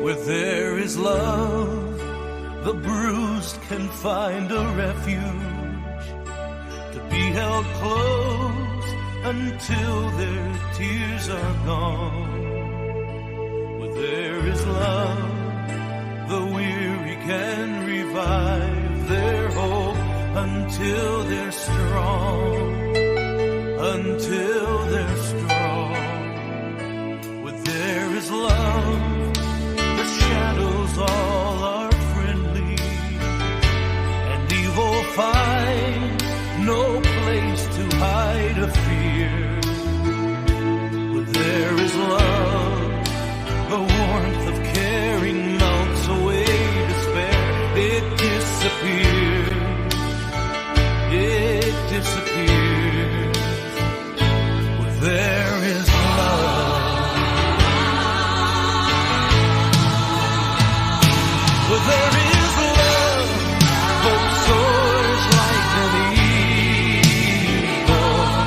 Where there is love, the bruised can find a refuge to be held close until their tears are gone. Where there is love, the weary can revive their hope until they're strong. Until they're strong. Where there is love, the shadows all are friendly, and evil finds no place to hide a fear. Where there is love, the warmth of caring melts away despair. It disappears. It disappears. Where there is love. Where there is love, hope soars like an eagle.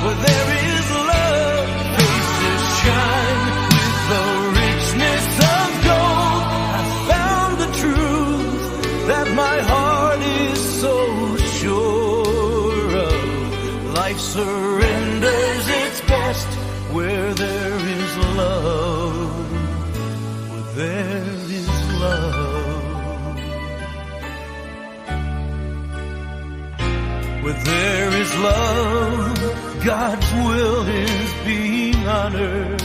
Where there is love, faces shine with the richness of gold. I found the truth that my heart is so sure of. Life surrenders its best where there is love. Where there is love. Where there is love, God's will is being honored.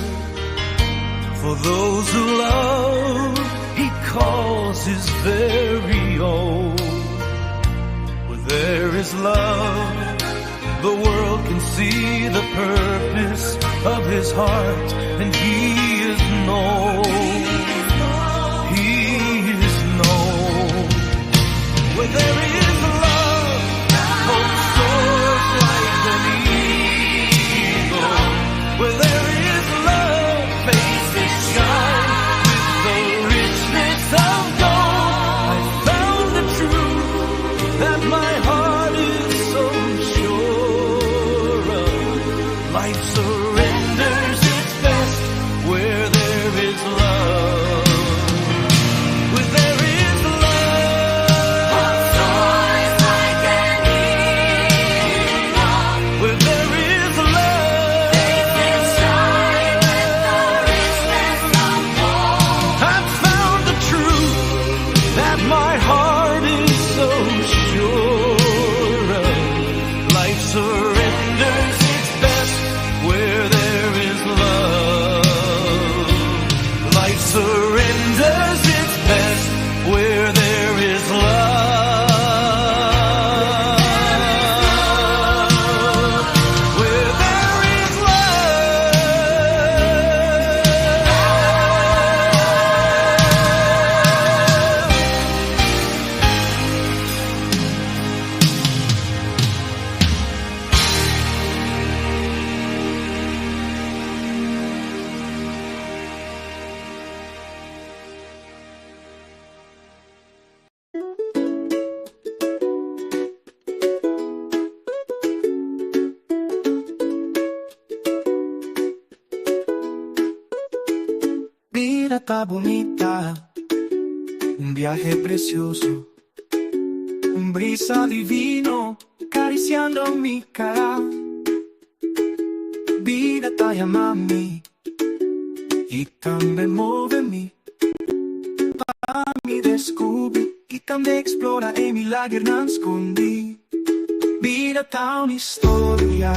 For those who love, He calls His very own. Where there is love, the world can see the purpose of His heart, and He is known. He is known. Where there is love, hope soars like an eagle. Where there is love, faces shine with the richness of gold. I found the truth that my heart is so sure of. Life surrenders its best where there is love. Where there is love, Hope soars like an eagle. where there is love, Faces shine with the richness of gold. I've found the truth that my heart is so sure of. Life surrenders its best where there is love. Life surrenders its best where there is love. Where there is love. Bida ta bunita, un biahe precioso, un brisa divino cariciando mi cara. Bida ta yama mi y tambe move mi pa mi descubri y tambe explora e milagernan scondi. Bida ta un historia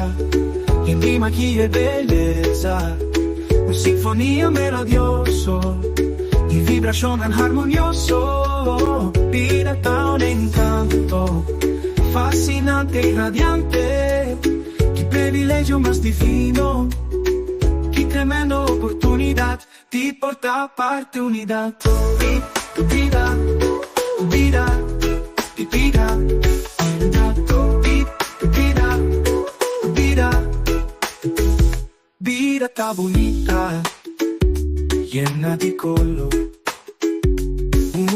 yen di magia y belleza, un sinfonia melodioso y vibracionnan harmonioso. Bida ta un encanto, fascinante y radiante. Ki privilegio mas divino, ki tremendo oportunidad di por ta parti unidad. Bida, bida, bida, bida, bida, bida ta bunita. Yena di color.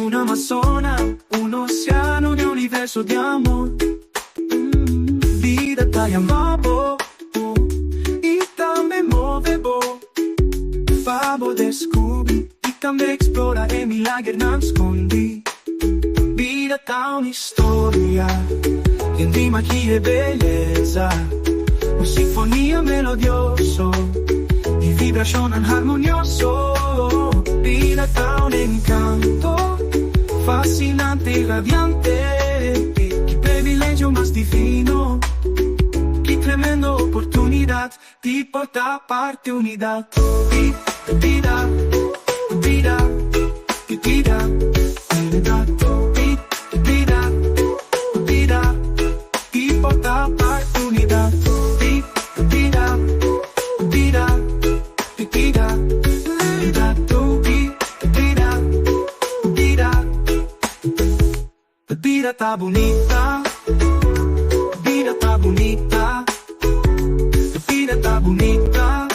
Un Amazona, un oceano di universo di amor. Bida ta yama bo y tambe move bo pa bo descubri y tambe explora e milagernan scondi. Bida ta un historia yen di magia y beyesa, un sinfonia melodioso di vibracionnan harmonioso. Bida ta un encanto fascinante y radiante. Ki privilegio mas divino, ki tremendo oportunidad di por ta parti unidad. Bida, bida, bida, bida, bida, bida, di por ta parti unidad. Bida, bida, bida, bida, bida, bida. Bida ta bunita, bida ta bunita, bida ta bunita,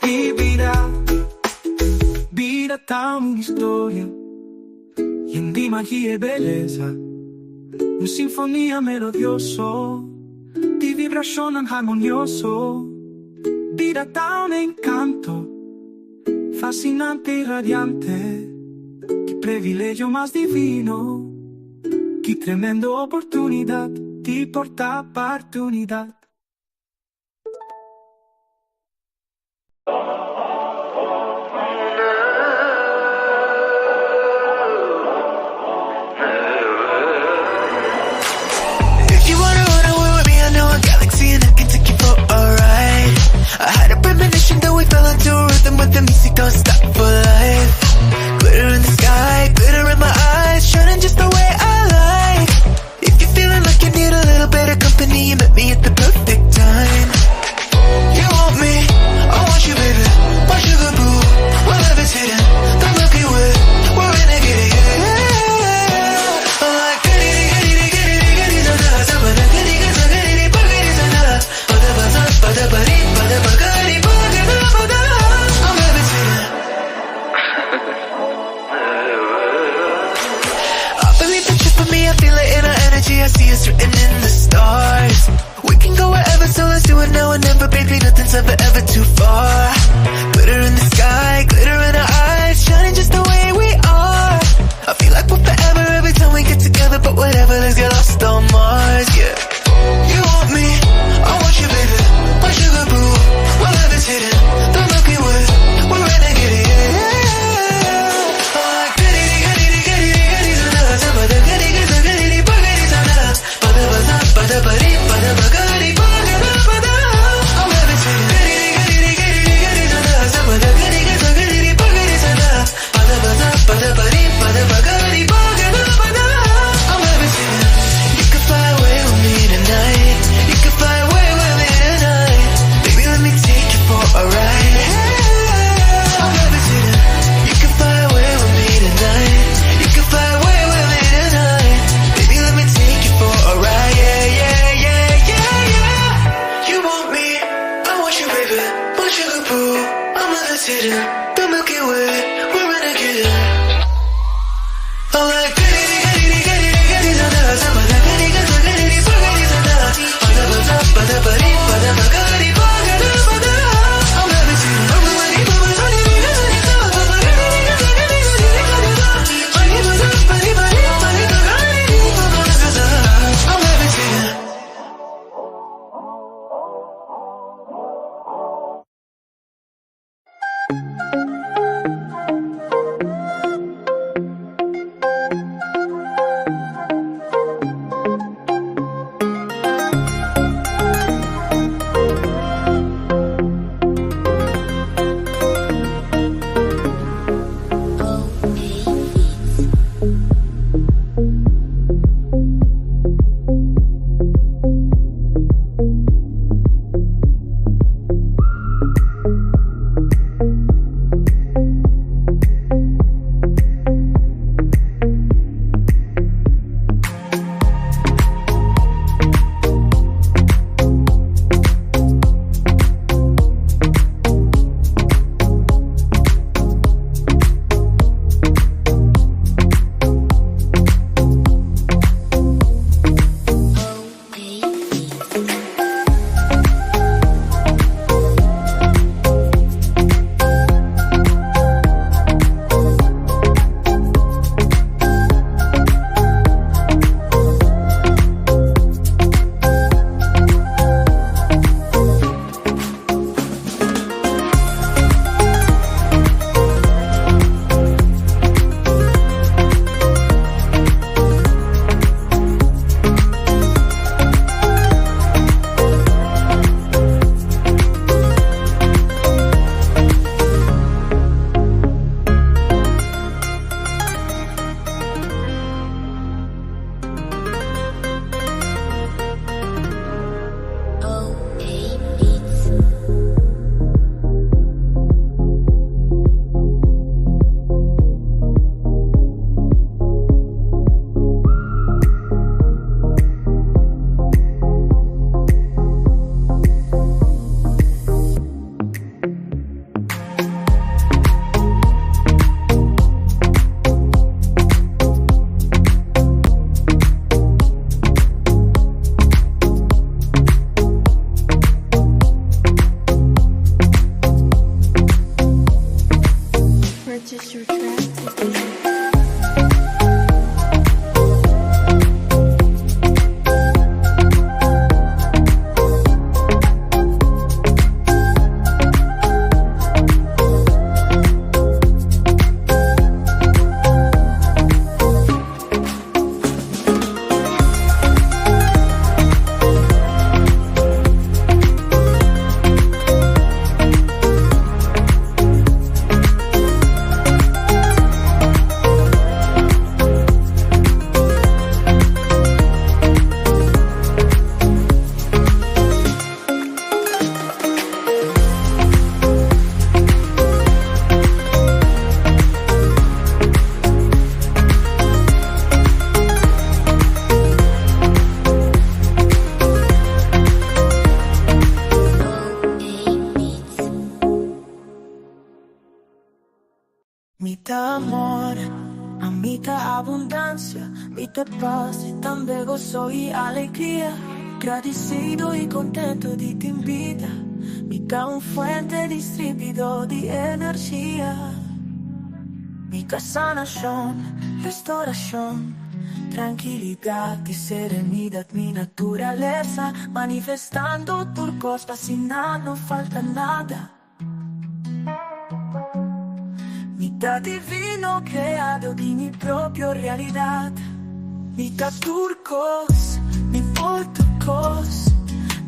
y bida, bida ta un historia, yen di magia y beyesa, un sinfonia melodioso, di vibracionnan harmonioso. Bida ta un encanto, fascinante y radiante. Ki privilegio mas divino, ki tremendo oportunidad di por ta parti unidad. If you wanna run away with me, I know a galaxy and I can take you for a ride. I had a premonition that we fell into a rhythm with the music don't stop for life. Glitter in the sky, glitter in my eyes, shining just the way I like. If you're feeling like you need a little bit of company, you met me at the perfect time. You want me, I want you, baby. My sugar boo, my love is hidden. The Milky Way, we're renegading, yeah. I'm like, goody, goody, goody, goody, da da da da goody, goody, goody, goody, da da ba da ba da ba da ba dee, ba da ba goody, ba da ba ba da. I'm levitating. I believe that you're for me, I feel it in our energy. I see us written in the stars. We can go wherever, so let's do it now or never, baby. Nothing's ever, ever too far. Glitter in the sky, glitter in our eyes, shining just the way we are. I feel like we're forever every time we get together, but whatever, let's get lost on Mars, yeah. You want me, I want you, baby. My sugar boo, my love is hidden. The Milky Way, we're renegading, yeah. I'm like, goody, goody, goody, goody, da da da da goody, goody, goody, goody, da da ba da ba da ba da ba dee, ba da ba goody, ba da ba ba da. I'm levitating. Goody, goody, goody, goody, da da da ba da goody, goody, goody, goody, da da ba da ba Mi ta amor, ami ta abundancia, mi ta paz y tambe goso y alegria. Gradicido y contento di tin bida, mi ta un fuente distribuidor di energia. Mi ta sanacion, restauracion, trankilidad y serenidad, mi naturalesa, manifestando tur cos pa asina no falta nada. Mi ta divino creado di mi propio realidad. Mi ta tur cos, mi por tur cos.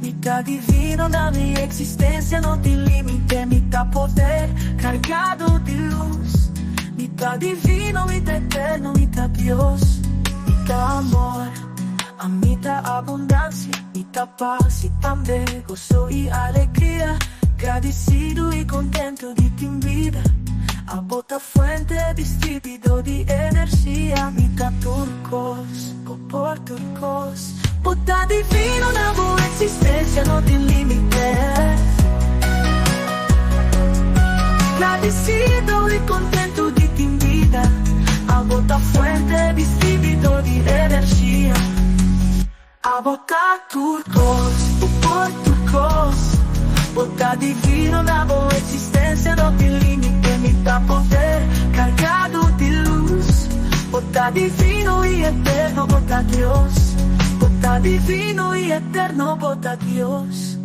Mi ta divino na mi existencia no tin limite. Mi ta poder cargado di luz. Mi ta divino, mi ta eterno, mi ta Dios. Mi ta amor, ami ta abundancia. Mi ta paz y tambe goso y alegria. Gradicido y contento di tin bida. Abo ta fuente distribuidor di energia. Mi ta tur cos, bo por tur cos. Bo ta divino na bo existencia no tin limite. Gradicido y contento di tin bida. Abo ta fuente distribuidor di energia. Abo ta tur cos, bo por tur cos. Bo ta divino na bo existencia no tin limite. Mi ta poder cargado di luz. Bo ta divino y eterno, bo ta Dios. Bo ta divino y eterno, bo ta Dios.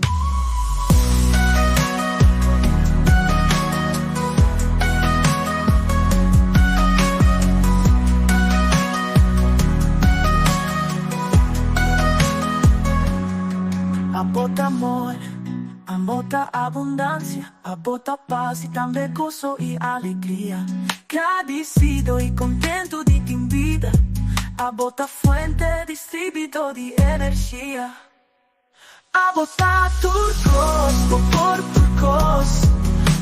Abo ta amor, abo ta abundancia, abo ta paz y tambe goso y alegria. Gradicido y contento di tin bida, abo ta fuente distribuidor di energia. Abo ta tur cos, bo por tur cos.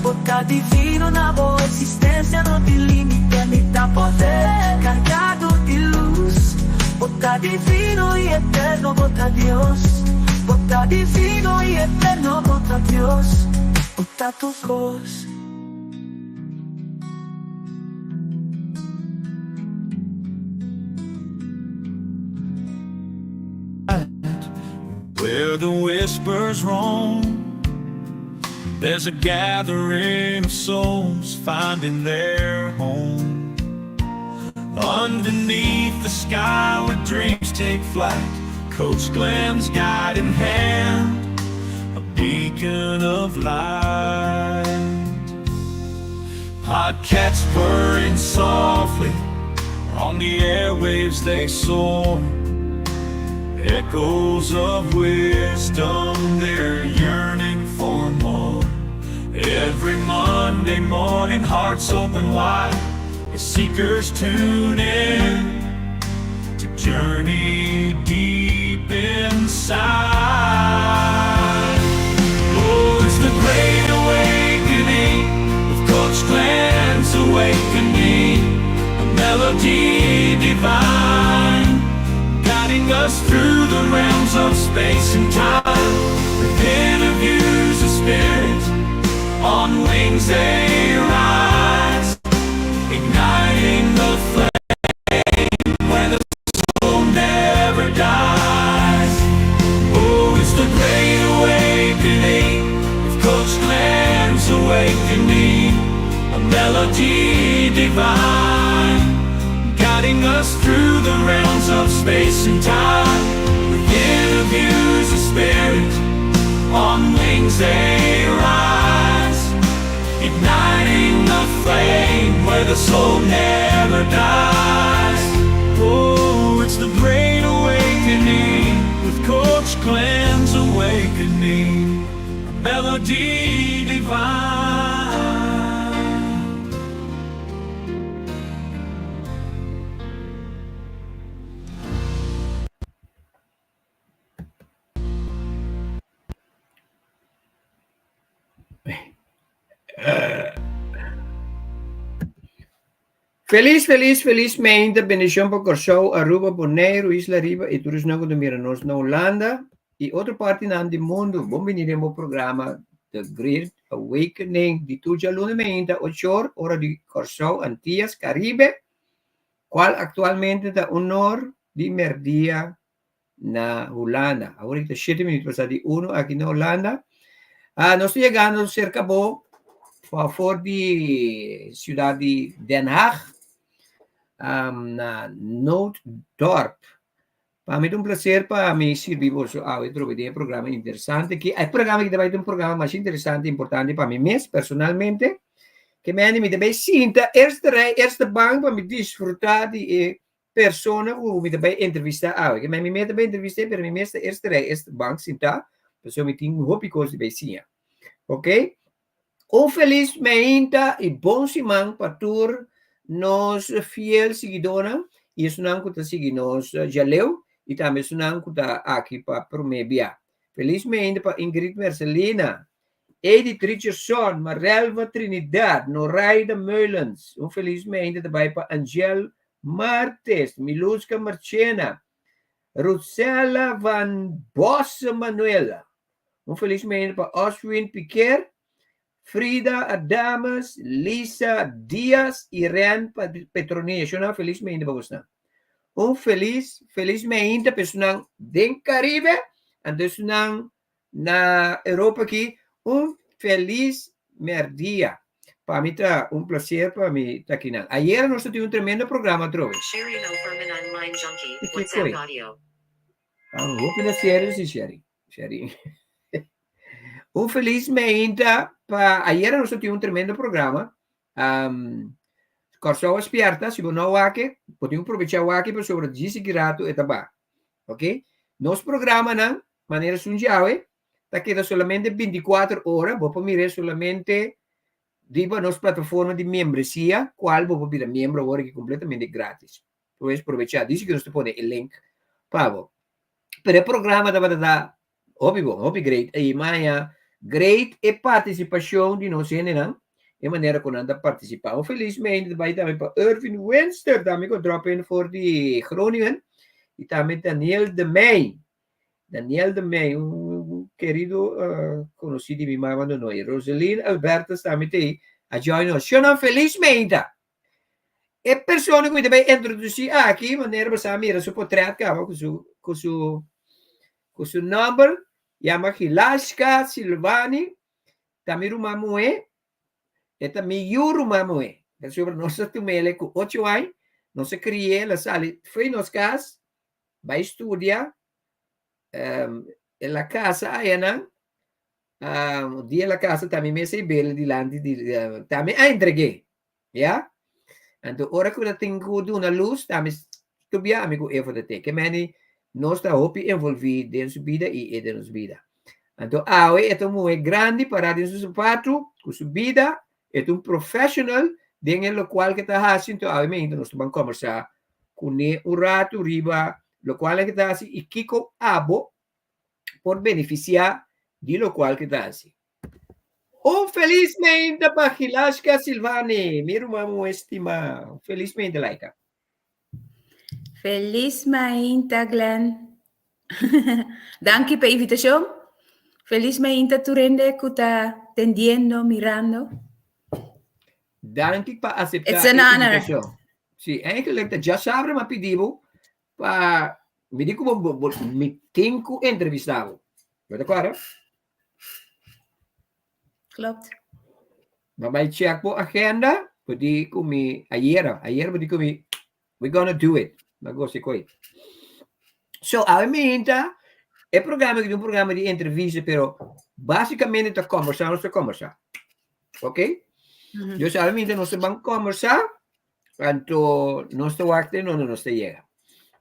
Bo ta divino na bo existencia no tin limite. Mi ta poder cargado di luz. Bo ta divino y eterno, bo ta Dios. Bo ta divino y eterno, bo ta Dios. Bo ta tur cos. Where the whispers roam, there's a gathering of souls finding their home. Underneath the sky where dreams take flight, Coach Glenn's guiding hand, a beacon of light. Podcats purring softly, on the airwaves they soar. Echoes of wisdom, they're yearning for more. Every Monday morning, hearts open wide as seekers tune in to journey deep inside. Oh, it's the great awakening with Coach Glenn's awakening, a melody divine, guiding us through the realms of space and time. With interviews of spirit, on wings they rise, igniting the flame where the soul never dies. Oh, it's the great awakening with Coach Glenn's awakening, a melody divine. Guiding us through the realms of space and time. With interviews of spirit, on wings they rise. Igniting the flame where the soul never dies. Oh, it's the great awakening with Coach Glenn's awakening. A melody divine. Felis, felis, felis meinta, bendishon pa Kòrsou, Aruba, Boneiru, Isla Riba i tur esnan ku ta mira nos na Hulanda i otro partinan di mundu. Bon bini den bo programa The Great Awakening di tur djaluna meinta ochor ora di Kòrsou, Antias, Karibe, kual aktualmente ta unor di mèrdia na Hulanda. Awor ta shete minuut pasá di uno aki na Hulanda. Ah, nos ta yegando serka bo for di siudat di Den Haag, um, na Nootdorp. Pa mi ta un placer pa mi sirbi boso awe trobe den e programa interesante ki. E programa ki ta bai ta un programa mas interesante i importante pa mi mes personalmente. Ke mende mi ta bai sinta eerste rij, eerste bank pa mi disfruta di e persona ku mi ta bai entrevistá awe. Ke mi mes ta bai entrevist'é, pero mi mes ta eerste rij, eerste bank sintá, pasobra mi tin hopi kos di bai siña. Ok? Un felis meinta i bon siman pa tur nos fiel siguidónan i esunnan ku ta sigui nos djaleu i tambe esunnan ku ta aki pa promé bia. Felis meinta pa Ingrid Mercelina, Edith Richardson, Marelva Trinidad, Noraida Meulens. Un felis meinta ta bai pa Angel Martes, Miluska Marchena, Ruthsella van Bosse Manuela. Un felis meinta pa Oswin Piquer, Frida Adames, Lisa Diaz i Ren Petronilla. Shona felis meinta pa bosnan. Un felis, felis meinta pa esunnan den Caribe, anto esunnan Na Europa aki un felis merdia. Pa mi ta un placer pa mi ta aki nan. Ayera nos ta tin un tremendo programa atrobe. Ki koi? Ah, hopi na serio si Sherry. Sherry. Un felis meinta pa ayera nos ta tin un tremendo programa. Um, Kòrsou a spierta, si bo no wak, bo tin ku probecha wak pasobra djis ki ratu e ta ba. Ok? Nos programanan Manera esun djawe ta keda solamente bintikuater ora, bo por mir'é solamente riba nos plataforma di membresia, kual bo por bira miembro awor aki kompletamente gratis. Pues probechá, dici ku nos ta pone e link pa bo. Pero e programa tabata ta hopi bon, hopi great, i maña great e partisipashon di nos hendenan, e manera ku nan ta partisipá. Un felis mente ta bai tambe pa Irvin Winster, tambe ku a drop in for di Groningen, i tambe Daniel de Meij. Daniel de Mey, un kerido konosí di mi mama Nonoy. Roseline Albertus tambe ta ei a join nos. Shownan felis meinta! E persona ku mi ta bai introdusí aki, manera bo sa mira su potret kaba ku su ku su ku su nòmber, yama Gilashka Silvani, ta mi ruman muhé, e ta mi yu ruman muhé. Pasobra nos a tum'el ku ocho aña, nos a kri'é, el a sali fo'i nos kas, bai studia, el a casa ayanan, dia el a casa ta mi mes ei bel dilanti di, ta mi a entregué, ya. Anto ora ku ta tin ku duna lus, ta mi stubia ami ku Eva ta te. Ke meni nos ta hopi envolví den su bida i e den nos bida. Anto awe e ta un muhé grandi pará den su sapatu, ku su bida, e ta un professional den e lokual ke ta hasi, anto awe mainta nos ta ban kòmbersá kuné un ratu riba lokual ke ta hasi i kiko abo por benefisiá di lokual ke ta hasi. Un felis meinta pa Gilashka Silvani, mi ruman muhé stimá. Un felis meinta, Laika. Felis mainta, Glenn. Danki pa e invitashon. Felis mainta tur hende ku ta tendiendo, mirando. Danki pa aseptá It's an e honor. invitashon. Sí, eigenlijk ta djasabra m'a pidi bo pa mi di ku bo, bo, bo mi tin ku entrevistá bo. Bo ta kòrda? Klopt. M'a bai check bo agenda, bo di ku mi ayera, ayera bo di ku mi. We gonna do it. Ma gosi koi. So, awe minta, e programa ki un programa di entrevista, pero básicamente ta conversa, nos ta conversa. Ok? Dus awe minta nos ta ban conversa, anto nos ta wak te donde nos ta yega.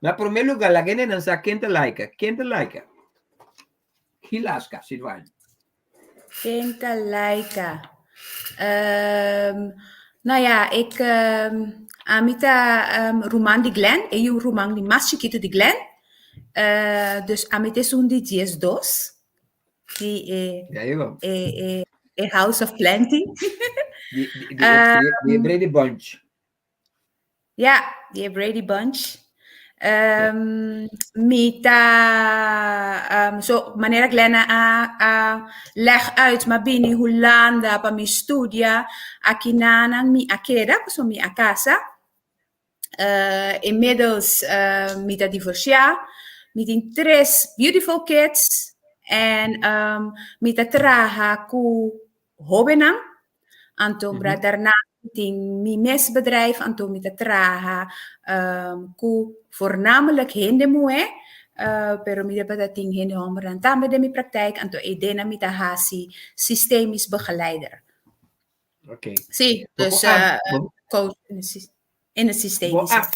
Na primer lugar, la gente nan sa ken ta Laika. Ken ta Laika? Hilaska, Silvana. Ken ta Laika? Um, nou ja, ik, um, ami ta um, ruman di Glenn, e yu ruman di mas chikitu di Glenn. Uh, dus ami ta esun di 12. Di e, There you go. e, e, e House of Plenty. Di, di, di, di, di Brady Bunch. Ja, di e Brady Bunch. Um, mi ta, um, so, manera Glenna a, a leg uit, m'a bini Hulanda pa mi studia, akinanan mi a keda, paso mi a kasa. Uh, inmiddels uh, mi ta divorciá, mi tin tres beautiful kids en um, mi ta traha ku hóbennan. Anto mm -hmm. daarna tin mi mes bedrijf, anto mi ta traha um, ku voornamelijk hende muhé, uh, pero mi ta tin hende hòmbernan tambe den mi praktijk, anto eidena mi ta hasi systemisch begeleider. Oké. Sí, dus uh, coach in het systemische.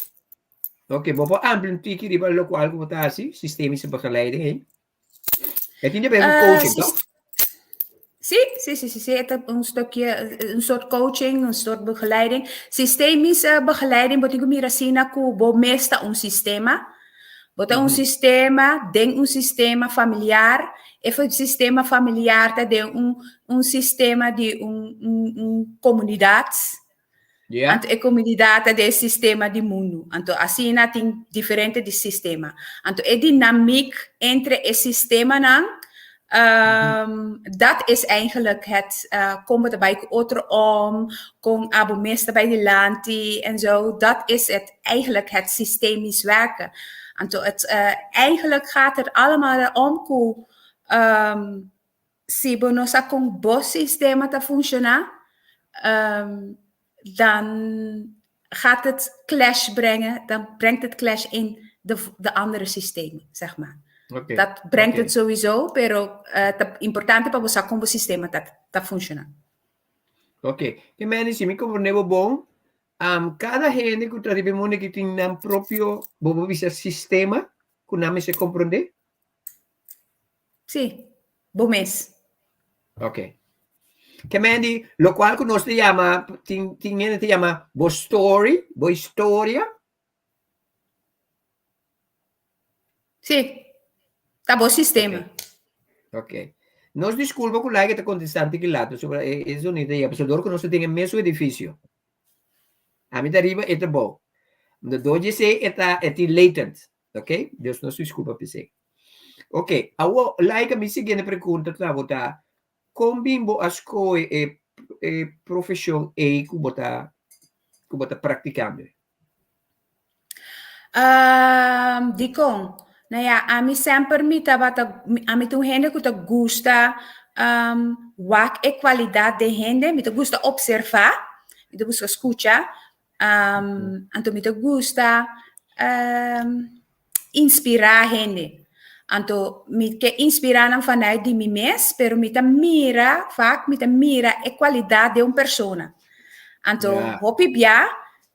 Oké, bo por amplia un tiki riba lokual ku bo ta hasi, systemische begeleiding, hè? E tin di ber ku coaching, toch? Sí, sí, sí, sí, sí. Het een stukje, een soort coaching, een soort begeleiding. Systemische begeleiding, bo tin ku mira asina ku bo mes ta un sistema. Bo ta un sistema den un sistema familiar. E sistema familiar ta den un, un sistema di un, un, un komunidat. Yeah. Anto e komunidat ta den e sistema di mundu. Anto asina tin diferente di sistema. Anto e dinamiek entre e sistemanan, um, dat is eigenlijk het uh, kon bo ta bai ku otro om, kon abo mes ta bai dilanti en zo. Dat is het eigenlijk het systemisch werken. Anto het, uh, eigenlijk gaat het allemaal om ku um, Si bo no sa kon bo sistema ta funshoná, dan gaat het clash brengen, dan brengt het clash in de, de andere systemen, zeg maar. Okay. Dat brengt okay. het sowieso, pero uh, ta importante pa bo sa kon bo sistema ta, ta funshoná. Ok. Ke meni si mi komprende bo bon, um, kada hende ku ta riba e mundu aki tin nan propio, bo por bisa sistema ku nan mester komprende? Sí, bo mes. Ok. Ke men di, lokual ku nos ta yama, tin, tin hende ta yama bo story, bo historia. Sí, ta bo sistema. Ok. Nos disculpa ku Laika ta kontestá antes ki lato sobre e, e zonita ya, pasobra dor ku nos ta den e mesun edifisio. Ami ta riba, e ta bou. Dor di esei e ta, e tin latent. Ok, dus nos disculpa p'esei. Ok, awo Laika mi siguiente pregunta ta bo ta, kon bin bo a skohe e e profeshon ei ku bo ta ku bo ta praktikando? Um, dikon? Nou ja, ami semper mi tabata, ami ta un hende ku ta gusta um, wak e kwalidat den hende, mi ta gusta observá, mi ta gusta skucha, Um, anto mi ta gusta um, inspirá hende. Anto mi ke inspirá nan vanuit di mi mes, pero mi ta mira, vaak mi ta mira e kwalidat den un persona. Anto Ja. hopi bia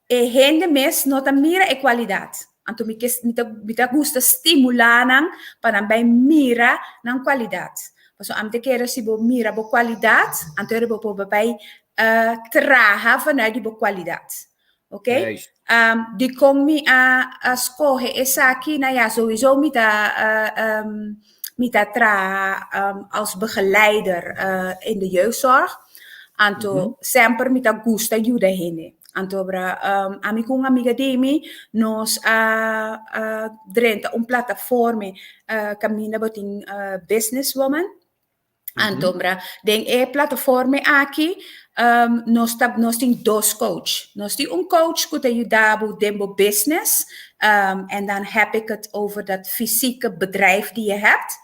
e hende mes no ta mira e kwalidat. Anto mi ke mi ta mi ta gusta stimulá nan pa nan bai mira nan kwalidat. Pasobra ami ta kere si bo mira bo kwalidat, anto ora bo por bai traha vanuit di bo kwalidat. Oké? Juist. Um, dikon mi a, a skohe esaki? Nou ja, sowieso mi ta, uh, um, mi ta traha um, als begeleider uh, in de jeugdzorg. Anto Mhm. semper mi ta gusta yuda hende. Anto bra, um, ami ku un amiga di mi nos a, a drenta un plataforme uh, kaminda bo tin uh, businesswoman. Anto bra, den e plataforme aki um, nos, ta, nos tin dos coach. Nos tin un coach ku ta yuda bo den bo business. Um, en dan heb ik het over dat fysieke bedrijf die je hebt.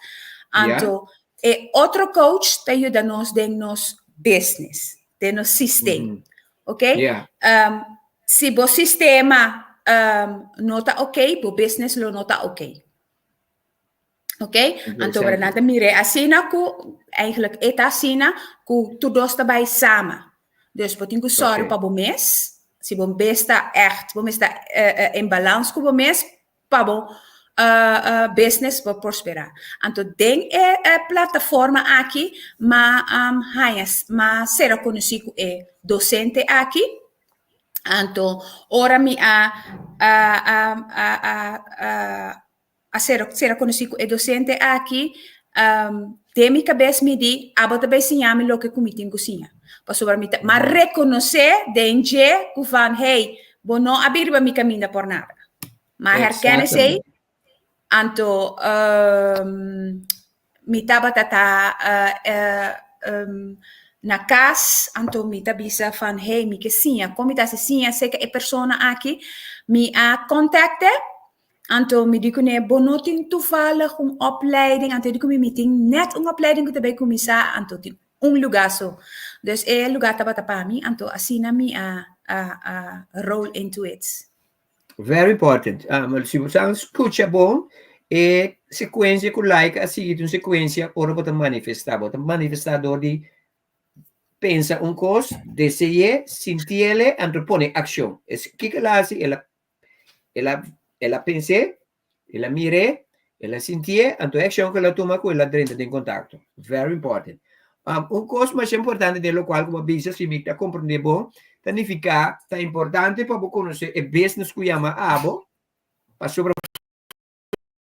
Anto, e otro coach ta yuda nos den nos business, den nos systeem. Oké? Ja. Um, si bo sistema. um, no ta ok, bo business lo no ta ok. Ok? Anto ora nan ta mire asina ku eigenlijk e ta asina ku tur dos ta bai sama. Dus bo tin ku sòru pa bo mes, si bo mes ta ègt, bo mes ta in balans ku bo mes pa bo business por prosperá. Anto den e plataforma aki m'a haña, m'a sera konosí ku e dosente aki. Anto ora mi a a ser ser konosí ku e dosente aki, den mi kabes mi di, abo ta bai siña mi loke ku mi tin ku siña. Pasobra mi ta, m'a rekonosé den dje ku van, hey, bo no a bin riba mi kaminda por nada. M'a herken esei, anto mi tabata ta na kas, anto mi ta bisa van, hey, mi ke siña, kon mi ta hasi siña aserka e persona aki? Mi a kontakt'e. Anto mi di kuné, bo no tin toevallig un opleiding? Anto e di ku mi, mi tin nèt un opleiding ku ta bai kuminsá, anto tin un lugá so. Dus e lugá tabata pa mi, anto asina mi a a a roll into it. Very important. Um, si bo san skucha bon, e sekuensia ku Laika a sigui ta un sekuensia ora bo ta manifestá. Bo ta manifestá dor di pensa un kos, dese'é, sintiele, anto pone akshon. Es kiko el a hasi? El a El a, el a pens'é, el a mir'é, el a sintié, anto e akshon ku el a tuma ku el a drenta den kontakto. Very important. Um, un kos masha importante den lokual ku bo a bisa, si mi ta komprendé bon, ta nifiká ta importante pa bo konosé e business ku yama abo, pasobra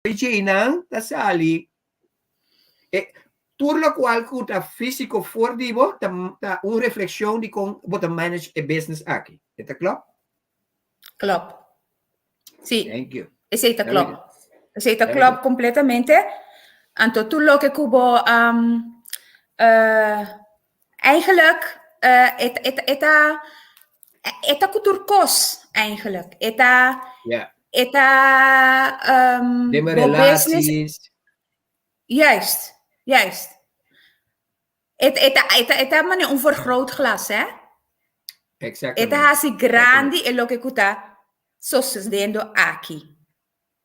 Djeinan ta sali e tur lokual ku ta físiko for di bo ta ta un reflekshon di kon bo ta manage e business aki. E ta klòp? Klòp. Sí. Thank you. Esei ta klòp. Esei ta klòp kompletamente. Anto tur loke ku bo um, uh, eigenlijk uh, e, e, e ta e ta ku tur kos eigenlijk. E ta Yeah. E ta um, Den bo business. relaties. Juist, juist. E, e, ta, e, ta, e ta mane un vergrootglas, hè? E ta Exactamente. hasi grandi e loke ku ta sucediendo aki.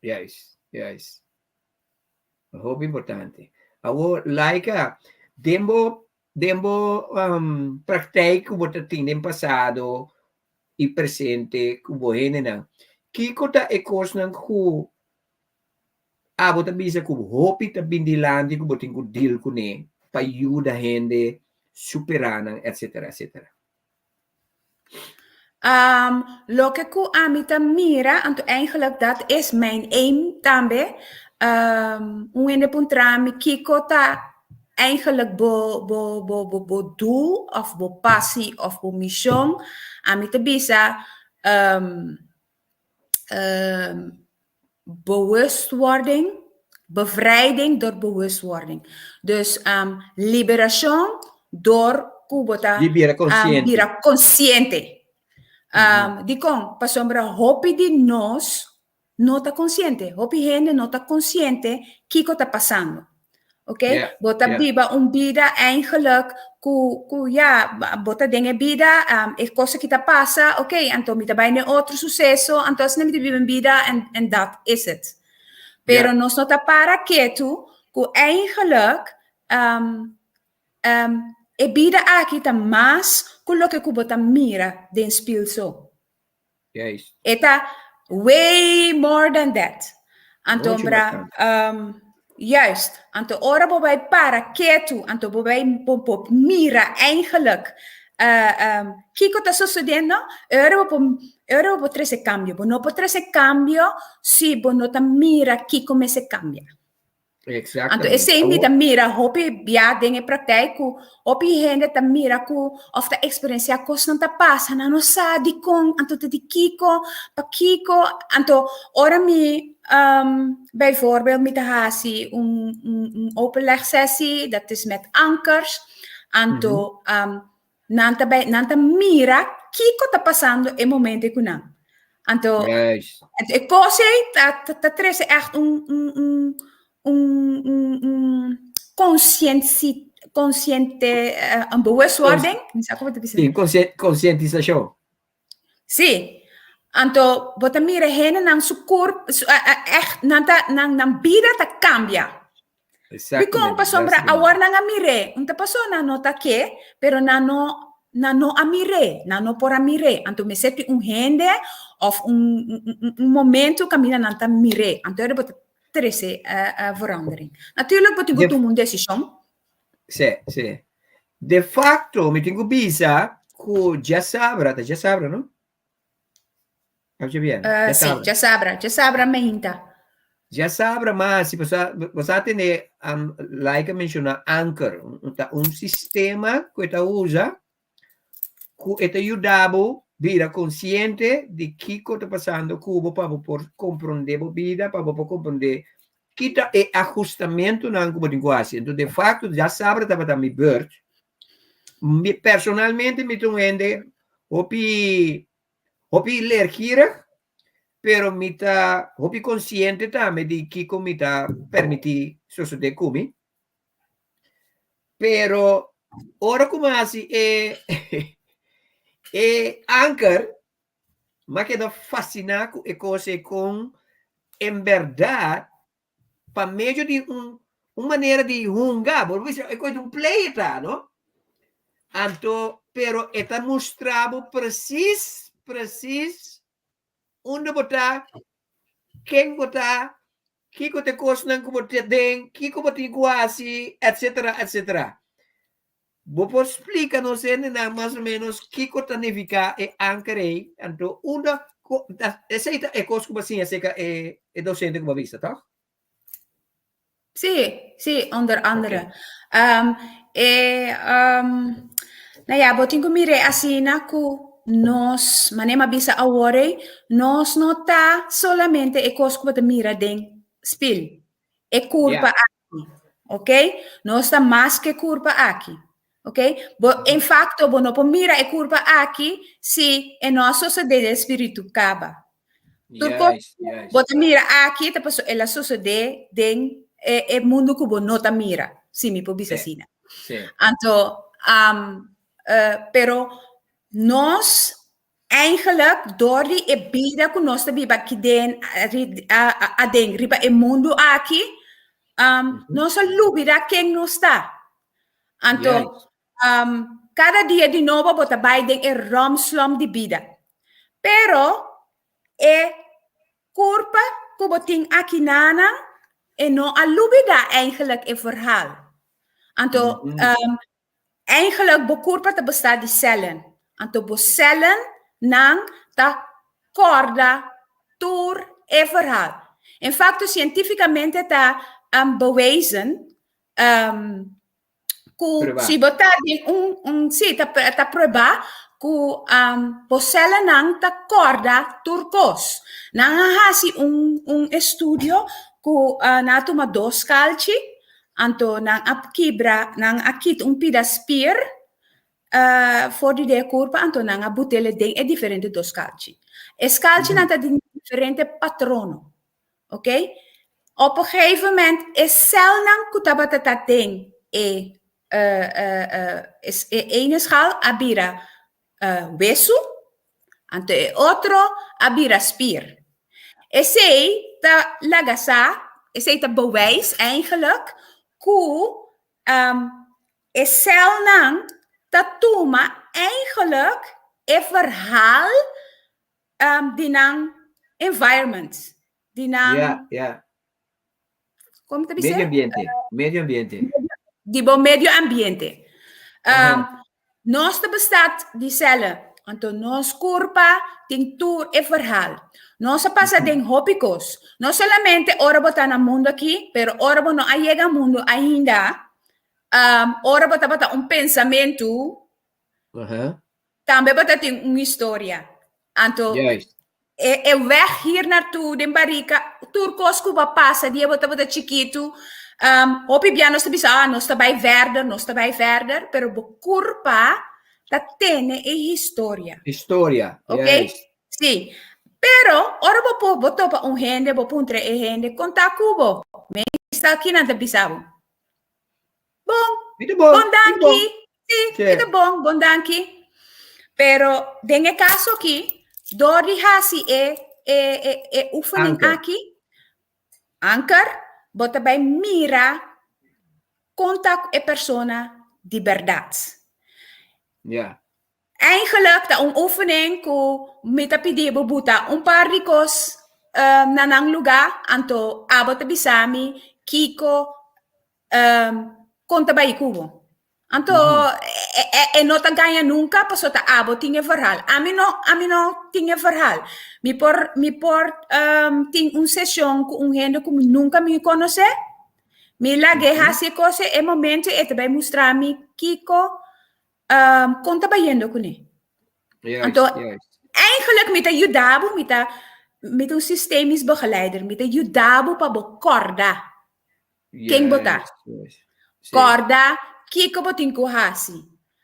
Juist, juist. Hopi importante. Awor, Laika, den bo, den bo um, praktijk ku bo ta tin den pasado i presente ku bo hendenan, kiko ta e kosnan ku abo ta bisa ku hopi ta bin dilanti ku bo tin ku deal kuné pa yuda hende superá nan, etcetera, etcetera? Um, loke ku ami ta mira, anto eigenlijk dat is mijn aim tambe. Um, un hende puntra mi kiko ta eigenlijk bo, bo, bo, bo, bo doel of bo passie of bo mishon. Ami ta bisa um, um, bewustwording, bevrijding door bewustwording. Dus um, liberacion door ku bo ta Di bira um, consciente. bira consciente. Um, Dikon? Pasobra hopi di nos no ta consciente. Hopi hende no ta consciente kiko ta pasando. Ok? Yeah, Bo ta yeah. biba un bida eigenlijk ku, ku ja, bo ta den e bida, um, e cosa ki ta pasa, ok, anto mi ta bai ne otro suceso, anto asina mi ta biba un bida en, en dat is het. Pero Yeah. nos no ta para ketu ku eigenlijk um, um, e bida aki ta mas ku loke ku bo ta mira den spiel so. Juist. E ta way more than that. Anto Mucho bra, mas tanto. um, juist. Anto ora bo bai para ketu, anto bo bai bo, bo mira eigenlijk uh, um, kiko ta sucediendo, ora bo por, ora bo por trece cambio. Bo no por trece cambio si bo no ta mira kiko mester cambia. Anto Exactamente. esei mi Awor, ta mira hopi bia den e praktijk ku hopi hende ta mira ku of ta eksperensiá kosnan ta pasa, nan no sa dikon, anto ta di kiko, pakiko. Anto ora mi um, bijvoorbeeld mi ta hasi un, un, un openleg sessie, dat is met ankers, anto um, nan ta bij, nan ta mira kiko ta pasando e momento ku nan. Anto Juist. e kos ei ta, ta, ta trese echt un, un, un, un, un, un conscientie, consciente, eh, een bewustwording. Mi sa kon ta bisa. Sí, conscientisashon. Sí. Anto bo ta mira hendenan su kurp, su, echt, nan ta, nan, nan bida ta kambia. Dikon? Pasobra awor nan a mir'é. Un ta pasó nan no ta ke, pero nan no, nan no a mir'é, nan no por a mir'é. Anto mester tin un hende òf un, un, un momento kaminda nan ta mir'é. Anto bo ta trese verandering. Natuurlijk bo tin ku tuma un desishon. Sí, sí. De facto, mi tin ku bisa ku djasabra, ta djasabra, no? Bien. Uh, sí, djasabra, djasabra meinta. Djasabra mas, si bo sa tene um, like menciona Anchor, un, ta un sistema ku ta usa ku e ta yuda bo bira konsiente di kiko ta pasando ku bo pa bo por komprondé bo bida, pa bo por komprondé ki ta e ahustamentunan ku bo tin ku hasi. Enton, de fakto, djasabra tabata mi beurt. Mi, personalmente mi ta un hende hopi hopi leergierig, pero mi ta hopi konsiente tambe di kiko mi ta permití sosodé ku mi. Pero ora ku mi hasi e e anker, mi a keda fasiná ku e kos ei kon en bèrdat pa medio di un un manera di hunga, bo bisa e kos di un play e ta, no? Anto, pero e ta mustra bo presis, presis unda bo ta, ken bo ta, kiko ta e kosnan ku bo ta den, kiko bo tin ku hasi, etsetera, etsetera. Bo por splika nos hendenan mas o ménos kiko ta nifiká e anker ei? Anto unda ku esei ta e kos ku bo a siña aserka e e dosente ku bo a bisa, tòg? Sí, sí, onder andere. Um, e, um, nou ja, bo tin ku mir'é asina ku nos, manera mi a bisa awor ei, nos no ta solamente e kos ku bo ta mira den spil. E kurpa aki, ok? Nos ta mas ke kurpa aki, ok? Bo, en facto, bo no por mira e kurpa aki si e no a sosodé den spiritu kaba. Tur kos bo ta mira aki ta pasobra el a sosodé den e, e mundu ku bo no ta mira, si mi por bisa asina. Anto, um, uh, pero nos Eigenlijk door di e bida ku nos ta biba aki den aden riba e mundu aki, um, nos a lubida ken nos ta. Anto, um, kada dia di nobo bo ta bai den e romslom di bida. Pero e kurpa ku bo tin aki nanan, e no a lubida eigenlijk e verhaal. Anto, um, Eigenlijk bo kurpa ta bestá di sèlen. Anto bo sèlen nan ta kòrda tur e verhaal. En fakto sientífikamente ta bewezen ku si bo ta den un un sí ta ta pruebá ku bo sèlennan ta kòrda tur kos. Nan a hasi un un estudio ku nan a tuma dos kalchi Anto nan a kibra, nan a kita un pida spier for di den e kurpa, anto nan a but'el den e diferente dos skalchi. E skalchinan ta di diferente patrono, ok? Op een gegeven moment e sèlnan ku tabata ta den e e ene skal a bira wesu, anto e otro a bira spier. Esei ta laga sa, esei ta bewijs eigenlijk ku e sèlnan ta tuma eigenlijk e verhaal di nan environment, di nan Ja, ja. Kon ta bisa? Medio ambiente, medio ambiente. Di bo medio ambiente. Um, nos ta bestaat di cellen. Anto nos kurpa tin tur e verhaal. Nos a pasa den hopi kos. No solamente ora bo ta na mundo aki, pero ora bo no a yega mundo ainda, um, ora bo tabata un pensamentu, Tambe bo ta tin un historia. Anto, Juist. e, e weg hier naartoe, den barika, tur kos ku bo a pasa dia bo tabata chikitu, um, hopi bia nos ta bisa, ah, nos ta bai verder, nos ta bai verder, pero bo kurpa ta tene e historia. Historia, Ok? juist. Sí. Pero, ora bo po, bo topa un hende, bo puntra e hende, konta ku bo. Meestal kinan ta bisa bo? Bon, Mi ta bon, bon mi ta bon. danki. Sí, Sí. mi ta bon, bon danki. Pero den e kaso aki, Dor di hasi e e e e oefening Anker. aki, anker, bo ta bai mira kon ta e persona di bèrdat. Ja. Eigenlijk ta un oefening ku mi ta pidi bo buta un par di kos na nan lugá, anto abo ta bisa mi kiko kon ta bai ku bo. Anto e no ta gaña nunka pasobra ta abo tin e verhaal. Ami no, ami no tin e verhaal. Mi por, mi por tin un seshon ku un hende ku mi nunka mi konosé, mi lag'é hasi e kos e momento e ta bai mustra mi kiko kon ta bayendo kuné. Anto, eigenlijk mi ta yuda bo, mi ta, mi ta un systemisch begeleider, mi ta yuda bo pa bo kòrda ken bo ta. Kòrda kiko bo tin ku hasi.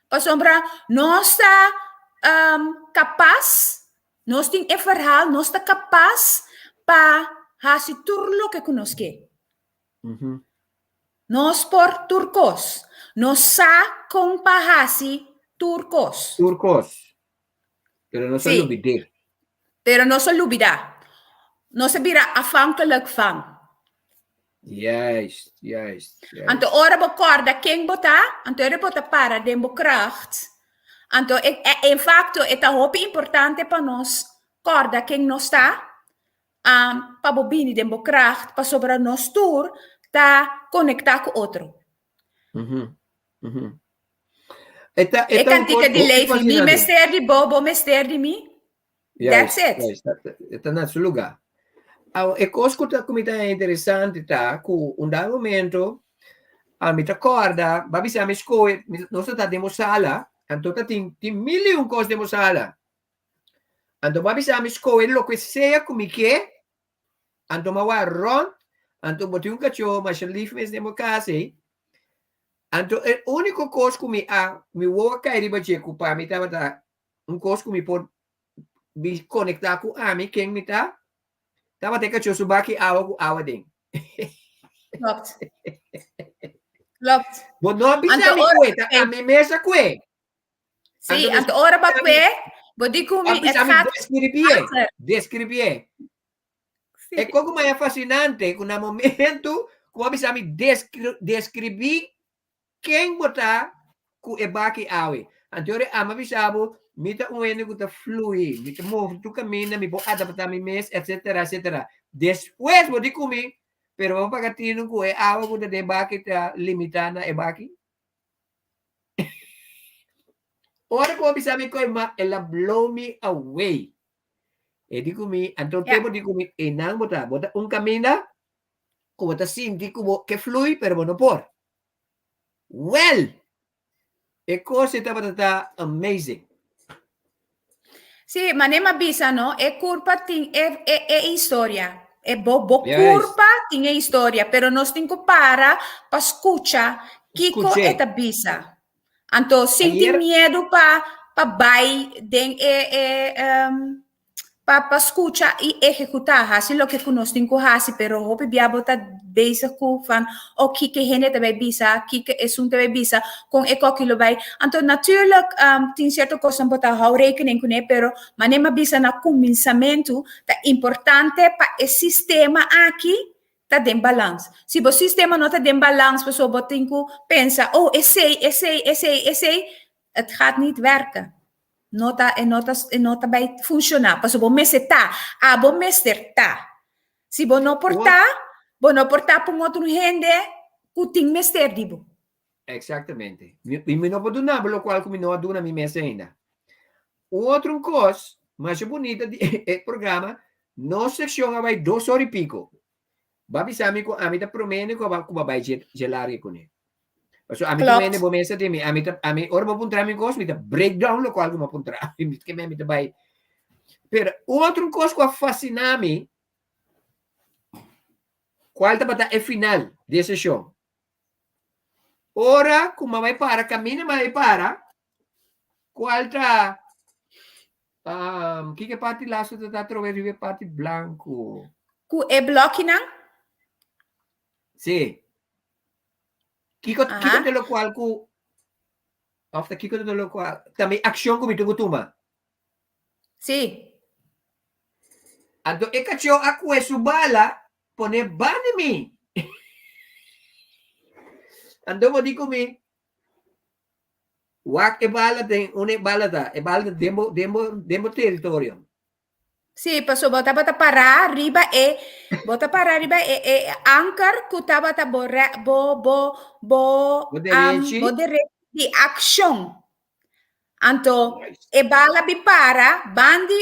Pasobra nos ta kapas, nos tin e verhaal, nos ta kapas pa hasi tur loke ku nos ke. Nos por tur kos. Nos sa kon pa hasi tur kos. Tur kos. Pero nos a lubid'é. Pero nos a lubidá. Nos a bira afhankelijk van. Juist, juist, juist. Anto ora bo kòrda ken bo ta, anto ora bo ta para den bo kracht. Anto e, e, en fakto e ta hopi importante pa nos kòrda ken nos ta, um, pa bo bini den bo kracht, pasobra nos tur ta konektá ku otro. E ta, E e ta un kantika kos di hopi Levi, mi fascinante. mester di bo, bo mester di mi. Juist, That's it. juist. E ta na su lugá. Awo, e kos ku ta ku mi ta interesante ta ku un dado momento a mi ta kòrda, ba bisa mi skohe, nos ta den bo sala, anto ta tin tin mil i un kos den bo sala. Anto bo a bisa mi skohe loke sea ku mi ke, anto mi a wak rònt, anto bo tin un kachó masha lif mes den bo kas ei. Anto e úniko kos ku mi a mi wowo a kai riba dje ku pa mi tabata un kos ku mi por bin konektá ku ami ken mi ta, tabata e kachó su baki awa ku awa den. Klopt. Klopt. Bo no a bisa Anto mi ora kue, ta ami mes a kue. Sí, Anto anto ora ba kue, bo di ku mi, het ami gaat describié, water. describié. Sí. E koko maya fascinante ku na momento ku a bisa mi describí ken bo ta ku e baki awe. Anto ora ama bisa bo, mi ta un hende ku ta flui, mi ta move tur kaminda, mi por adaptá mi mes, etcetera, etcetera. Despues bo di ku mi, pero bo paga tinu ku e awa ku ta den baki ta limitá na e baki. Ora ku bo bisa mi koe ma el a blow mi away. E di ku mi, anto Ja. te bo di ku mi, einan bo ta, bo ta un kaminda ku bo ta sinti ku bo ke flui, pero bo no por. Wel, e kos ei tabata ta amazing. Sí, mané m'a bisa no, e kurpa tin e, e, e historia. E bo, bo Juist. kurpa tin e historia, pero nos tin ku para pa skucha kiko Skuch'é. e ta bisa. Anto sin tin Ayer- miedu pa pa bai den e, e pa pa skucha i ehekutá, hasi loke ku nos tin ku hasi, pero hopi bia bo ta bezig ku van, oh kiko e hende ta bai bisa, kiko esun ta bai bisa, kon e koki lo bai. Anto natuurlijk tin sierto kosnan bo ta hou rekening kuné, pero manera mi a bisa na kuminsamentu, ta importante pa e sistema aki ta den balans. Si bo sistema no ta den balans pasobra bo tin ku pensa, oh esei, esei, esei, esei, het gaat niet werken. No ta, e no ta, e no ta bai funshoná, pasobra bo mester ta, abo mester ta. Si bo no por ta, bo no por ta pa un otro hende ku tin mester di bo. Exactamente. Mi, mi no por duna bo locual cu mi no a duna mi mes ainda. Otro un cos, masha bunita di e programa, nos seccion a bai dos ora y pico. Bo a bisa mi cu ami ta promende cu a cu bo a bai dje dje larga cune. Pasobra ami ta Klopt. mende bo mester di mi, ami ta ami ora bo puntra mi cos mi ta break down locual cu bo a puntra mi, mi ke mi ta bai. Pero otro un cos cu a fascina mi, cual tabata e final di e sesion. Ora ku mama e para, kaminda mama e para, kual ta um, kiko e parti lasto ta ta atrobe riba e parti blanku? Ku e blokinan? Sí. Kiko, Aha. kiko ta lokual ku, of ta kiko ta lokual, ta mi akshon ku mi tin ku tuma? Sí. Anto e kachó a kue su bala pone banda mi. Anto bo di ku mi, Wak e bala den unda e bala ta, e bala ta den bo den bo den bo teritorio. Sí, paso bo tabata pará riba e bo ta pará riba e e anker ku tabata bo re bo bo bo Bo derechi. bo derechi di akshon. Anto e bala bi para bandi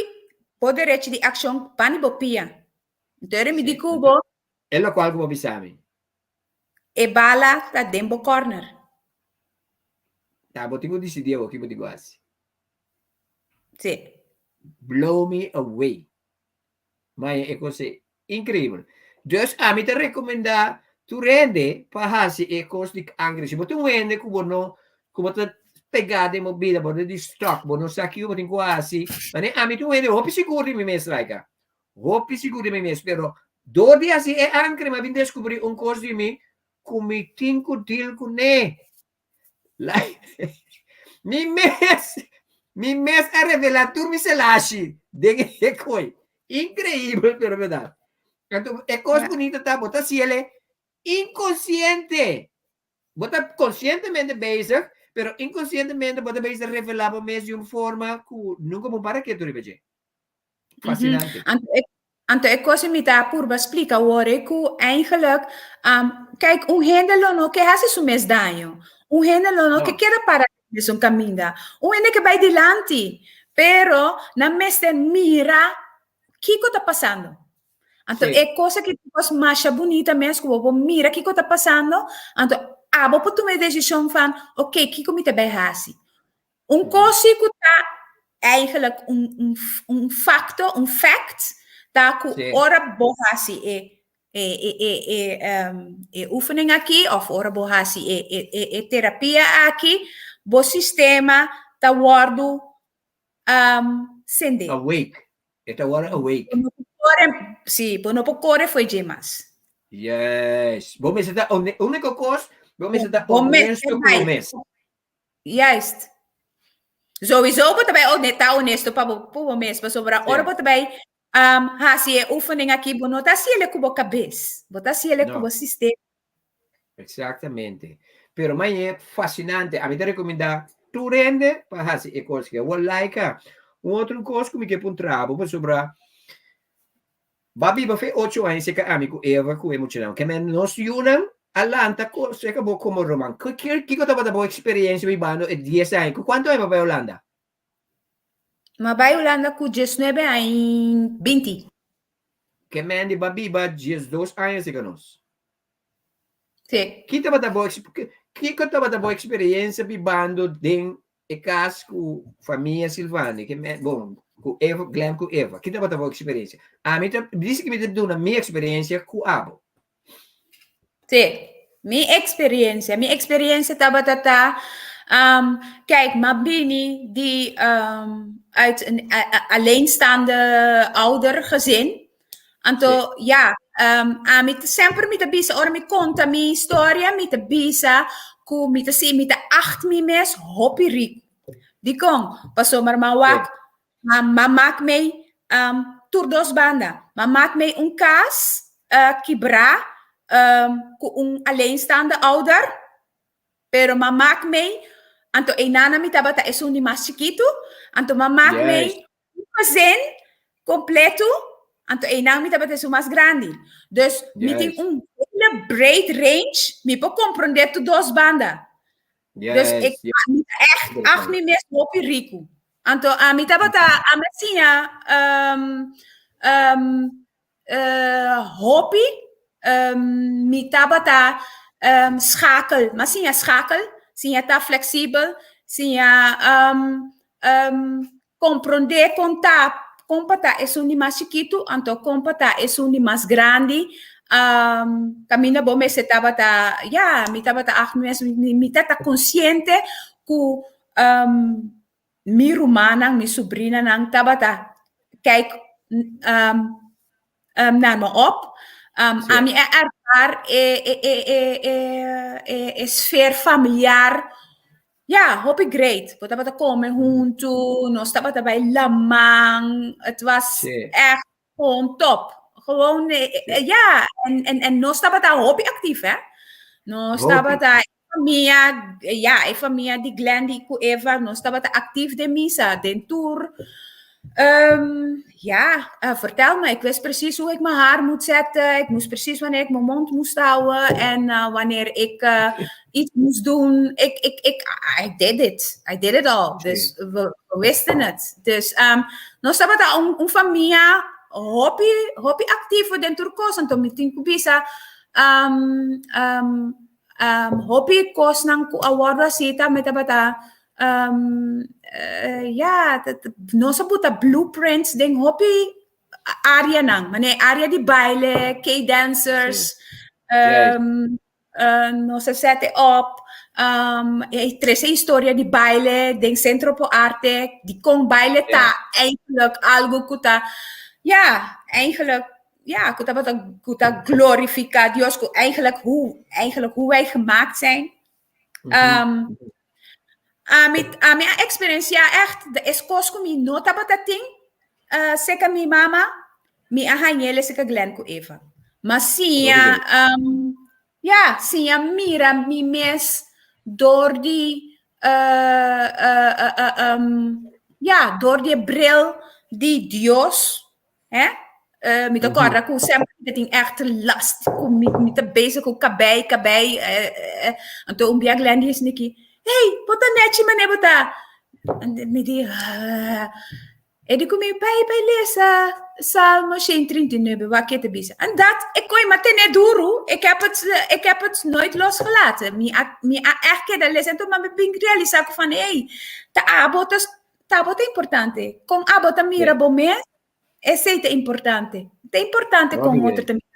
bo derechi di akshon bandi bo pia. Anto ora mi di ku bo. E lokual ku bo bisa mi. E bala ta den bo corner. Ta bo tin ku disidí awor ki bo tin ku hasi. Sí. Blow me away. Maya e kos ei increíble. Dus ami ta recomenda tur hende pa hasi e kos di angre. Si bo tin un hende ku bo no ku bo ta pegá den bo bida, bo ta di stuck, bo no sa kiko bo tin ku hasi. Mane ami tin un hende hopi sigur di mi mes laika. Hopi sigur di mi mes, pero dor di hasi e ankre mi a bin deskubrí un kos di mi ku mi tin ku deal kuné. Mi mes, mi mes a revelá tur mi selashi den e koi. Inkreibel, pero bèrdat. Anto e kos bunita ta bo ta hasiel inkonsiente. Bo ta konsientemente bezig, pero inkonsientemente bo ta bezig revelá bo mes di un forma ku nunka bo para ketu riba dje. Fascinante. Anto e, anto e cosa mi ta purba splica awor e ku eigenlijk, um, kijk, un hende lo no ke hasi su mes daño. Un hende lo no ke No. keda para mesun kaminda. Un hende ke bai dilanti, pero nan mester mira kiko ta pasando. Anto Sí. e cosa ki kos masha bunita mes ku bo por mira kiko ta pasando, anto abo por tuma e desishon van, oké, kiko mi ta bai hasi? Un kos si ku ta eigenlijk un, un, un facto, un fact, ta ku Sí. ora bo hasi e, e, e, e, e, um, e oefening aki, of ora bo hasi e, e, e, e terapia aki, bo sistema ta wòrdu um, sende. Awake. E ta wòrdu awake. Bo no por kore, sí, bo no por kore fo'i dje mas. Yes. Bo mester ta, úniko kos, bo mester ta Bo mester honesto ku bai. bo mes. Juist. Sowieso bo ta bai hone- ta honesto pa bo, pa bo mes, pasobra ora Sí. bo ta bai um, hasi e oefening aki, bo no ta hasi ele ku bo kabes, bo ta hasi ele ku No. bo sistema. Exactamente. Pero mañe fascinante. Ami ta recomenda tur hende pa hasi e kos ke. Awor Laika, un otro kos ku mi ke puntra bo pasobra Ba biba fe ocho aña seka ami ku Eva ku e muchanan. Ke men nos yunan a lanta ko seka bo komo ruman. Kiko tabata bo eksperensia bibando e dies aña? Ku kuantu aña bo bai Hulanda? Mi a bai Hulanda ku diesnuebe aña i binti. Ke men di ba biba diesdos aña seka nos. Sí. Ki tabata bo kiko tabata bo eksperensia bibando den E kas ku famia Silvani, ke me, bon, ku Eva, Glenn ku Eva, ki tabata bo eksperensia? Ami ta bisa ki mi ta duna mi eksperensia ku abo. Sí, mi eksperensia, mi eksperensia tabata ta, um, kijk, m'a bini di um, uit een alleenstaande oudergezin. Anto, ja, um, ami semper mi ta bisa, ora mi konta mi historia, mi ta bisa ku mi ta si, mi ta acht mi mes hopi riku. Dikon? Pasobra mi wak, ma, ma mak mei um, tur dos banda. Ma mak mei un kas uh, kibrá um, ku un alleenstaande ouder, Pero ma mak mei, anto einana mi tabata esun di mas chikitu, anto ma mak mei un gezin completo, anto einan mi tabata esun mas grandi. Dus mi tin un hele breed range, mi por comprende tur dos banda. Dus ik, mi ta echt acht mi mes hopi riku. Anto ami tabata, ami a siña um, um, Hopi mi tabata schakel, m'a siña schakel, siña ta flexibel, siña comprende con ta, con pa ta esun di mas chikitu, anto con pa ta esun di mas grandi. Caminda bo mester tabata, ya, mi tabata acht mes, mi ta ta consciente cu Mi rumannan, mi subrinanan tabata kijk um, um, naar me op. Um, Sí. Ami a ervaar e, e, e, e, e, e, e sfeer familiar. Ja, hopi great. Bo tabata come huntu, nos tabata bij laman. Het was Sí. echt. Gewoon top. Gewoon, ja, en nos tabata hopi actief, hè. Nos tabata famia, ja, e famia di Glendy ku Eva, nos tabata actief den misa, den tour. Ja, vertel me, ik wist precies hoe ik mijn haar moet zetten. Ik moest precies wanneer ik mijn mond moest houden en wanneer ik iets moest doen. Ik, I did it. I did it all. Dus we wisten het. Dus nos tabata un famia hopi, hopi actief den tur kos. Anto mi tin ku bisa hopi kosnan ku a wòrdu hasí tambe tabata ja, nos a buta blueprints den hopi áreanan. Manera área di baile, K-dancers, nos a set it up, e trese historia di baile den Sentro pa Arte, di kon baile ta eigenlijk algo ku ta, ja, eigenlijk, ja, ku tabata ku ta glorifiká Dios, ku eigenlijk hoe wij gemaakt zijn. Ami a eksperensiá echt de e kos ku mi no tabata tin serka mi mama, mi a hañ'é serka Glenn ku Eva. Ma siña, ja, siña mira mi mes dor di ja, dor di bril di Dios, hè? Mi ta kòrda ku semper mi tin echt last ku mi ta bezig ku kabei, kabei, anto un bia Glenn di Niki, "Hey, bo ta nechi manera bo ta." Mi di, "Ah." E di ku mi, "Bai, bai lesa Salmo 139, wak ke ta bisa." En dat, ik kon maar tene duru, ik heb het nooit losgelaten. Mi a echt keda lesa, anto mi bin realisá van, hey, ta abo ta importante. Kon abo ta mira bo mes, esei ta importante. Ta importante kon otro ta mira.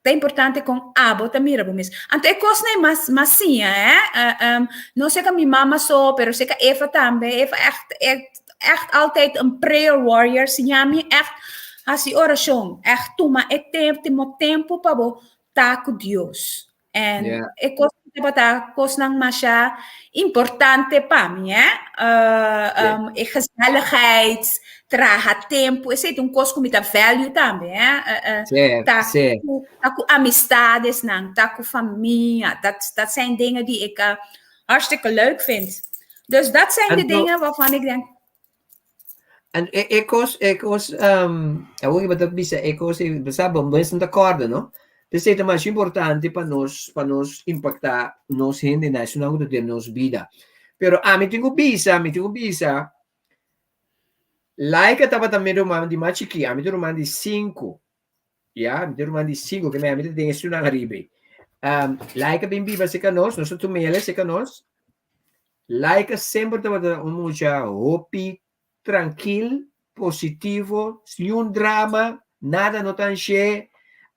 Ta importante kon abo ta mira bo mes. Anto e kosnan m'a siña, eh? No serka mi mama so, pero serka Eva tambe. Eva echt, echt, echt altijd een prayer warrior. Siña mi echt hasi orashon. Echt tuma e tempu, tuma tempu pa bo ta ku Dios. En e kos tabata kosnan masha importante pa mi, eh? E gezelligheid, traha tempu, esei ta un kos ku mi ta value tambe, eh? Ta ku amistadesnan, ta ku famia. Dat zijn dingen die ik hartstikke leuk vind. Dus dat zijn de dingen waarvan ik denk, En e kos, awor ku bo bisa e kos, sabi, bo no ta kòrda, no? P'esei ta mas importante pa nos impaktá nos hendenan, esnan ku den nos bida. Pero ami tin ku bisa, mi tin ku bisa, Laika tabata mi ruman di mas chikí, ami ta ruman di sinku. Ja, mi ta ruman di sinku, ke men ami ta den esunnan ariba. Laika bin biba serka nos, nos a tum'é serka nos. Laika semper tabata un mucha hopi trankil, positivo, sin drama, nada no ta ansh'é.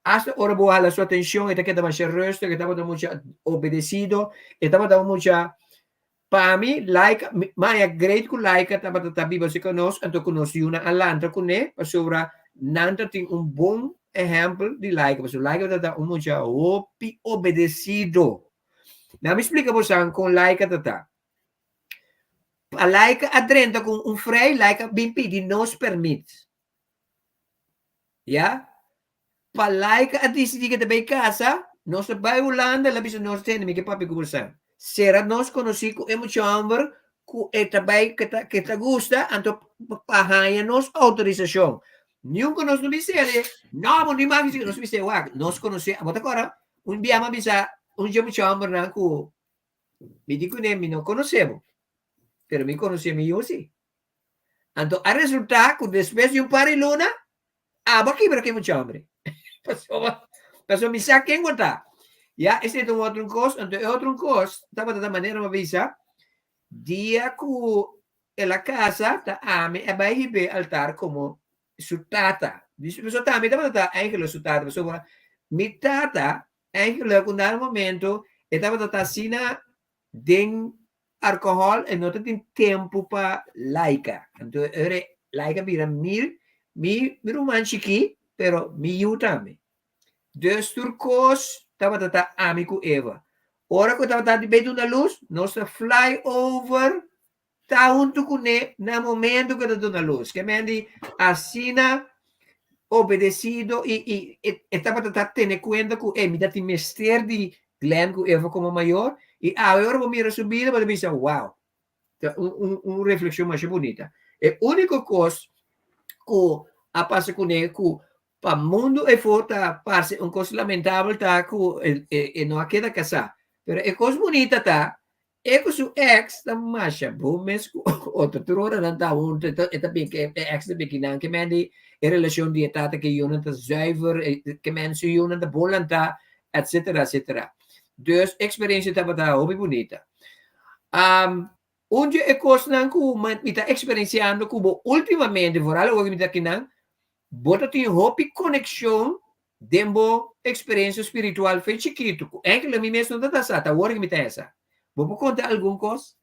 Hasta ora bo hala su atenshon, e ta keda masha rustig, e tabata mucha obedesido, e tabata mucha. Pa mi, Laika, m'a great ku Laika tabata ta biba serka nos, anto ku nos yunan a lanta kuné, pasobra nan tin un bon ehèmpel di Laika, pasobra Laika tabata un mucha hopi obedesido. Laga mi splika bo kon Laika ta. A Laika a drenta ku un frei, Laika bin pidi nos pèrmit. Ja? Pa Laika a disidí ku e ta bai kasa, nos a bai Hulanda, el a bisa nos tende, mi ke papia ku bo. Sera nos konosí ku e mucha hòmber ku e ta bai ku e ta gusta, anto pa haña nos outorisashon. Nunka nos no bisa, no, bo no mag nos bisa, wak, nos konosé, bo ta kòrda, un bia m'a bisa un dje mucha hòmbernan ku mi di kuné mi no konosé bo, pero mi konosé mi yu sí. Anto a resultá ku despues di un par di luna, abo a kibra ku e mucha hòmber. Pasobra mi sa ken ku ta. Ya, esei ta un otro kos. Anto e otro kos tabata ta manera mi a bisa, dia ku el a kasa, ta ami a bai hib'é altar komo su tata. Pasobra tambe tabata ta eigenlijk su tata. Pasobra mi tata eigenlijk un dado momento e tabata ta asina den alkohòl e no tatin tempu pa Laika. Anto ora Laika bira mi ruman chikí, pero mi yu tambe. Dus tur kos tabata ta ami ku Eva. Ora ku tabata di bai duna lus, nos ta fly over ta huntu kuné na momento ku e ta duna lus. Ke men di asina. Obedecido y y e e tabata ta tene cuenta cu e mi ta tin mester di Glenn cu Eva como mayor y awe ora bo mira su bida bo ta bisa wow. Ta un un un reflexion masha bunita. E unico cos cu a pasa cune cu pa mundo efo ta parce un cos lamentabel ta cu e e no a keda casa. Pero e cos bunita ta E ku su ex ta masha bon mes ku otro. Tur ora nan ta huntu, e ta e ta bin ke e ex ta bin kinan ke men di e relashon di e tata ke yunan ta zuiver, e ke men su yunan ta bon lantá, etcetera, etcetera. Dus e eksperensia tabata hopi bunita. Un di e kosnan ku mi ta eksperensiando ku bo ultimamente, vooral awor ku mi ta kinan, bo ta tin hopi konekshon Den bo eksperensia spiritual fe chikitu ku enkele mi mes no ta ta sa, ta awor ku mi ta hesa. Bo por konta algun kos?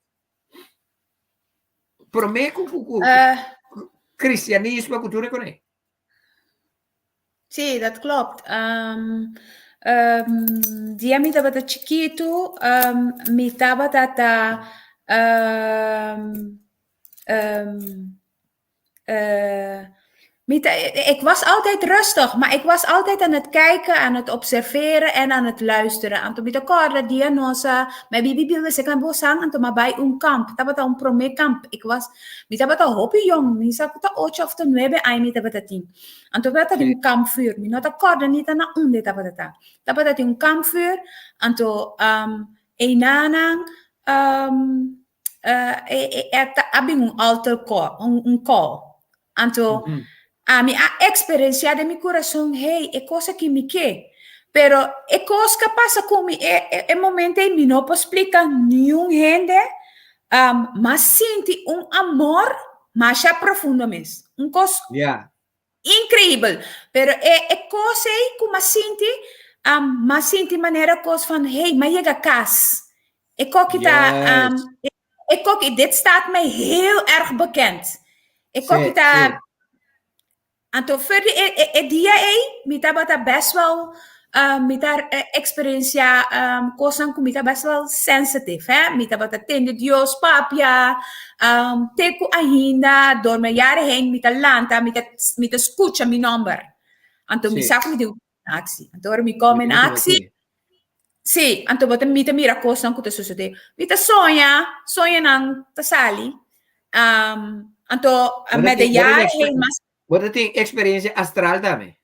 Promé ku ku ku kristianismo ku tur e konei. Sí, dat klopt. Um, um, dia mi tabata chikitu, um, mi tabata ta um, um, Uh, ik was altijd rustig, maar ik was altijd aan het kijken, aan het observeren en aan het luisteren. Anto mi ta korda dia nos a, mi bibi bibi se kan bosang, anto ma bai un kamp, tabata un prome kamp. Ik was, mi tabata hopi jong, mi sa ku ta ocho of ta nuebe aña mi tabata tin. Anto tabata tin un kampvuur, mi no ta korda ni ta na unda tabata ta. Tabata tin un kampvuur, anto um, einanan um, uh, e, e, e ta a bin un altar call, un, un call. Anto, mm -hmm. a mi a experienciar den mi corazón, hey, e cosa que mi ke. Pero e cosa que pasa con mi, e, e, e momento ei mi no por explica niun hende, um, ma sinti un amor masha profundo mes. Un cos yeah. Increibel! Pero e e cos ei cu m'a sinti, um, m'a sinti manera cos van, hey, m'a yega cas. E koki ta, um, Yes. e koki, dit staat mij heel erg bekend. E koki Sí, ta, sí. anto voor di e, e, e dia ei, mi tabata best wel, um, mi ta eh, experiencia um, cosnan cu mi ta best wel sensitive, hè? Mi tabata tende Dios papia, um, te cu ainda door mijn jaren heen mi ta lanta, mi ta, mi ta scucha mi nomber. Anto mi Sí. sa cu mi tin cu in actie. Anto ora mi kom Mi in tin cu actie, actie. sí, anto bo ta, mi ta mira cosnan cu ta sucede. Mi ta soña, soñanan ta sali. Um, anto Bo ta met de tin, bo ta tin jaren exper- heen mas bo ta tin experiencia astral tambe.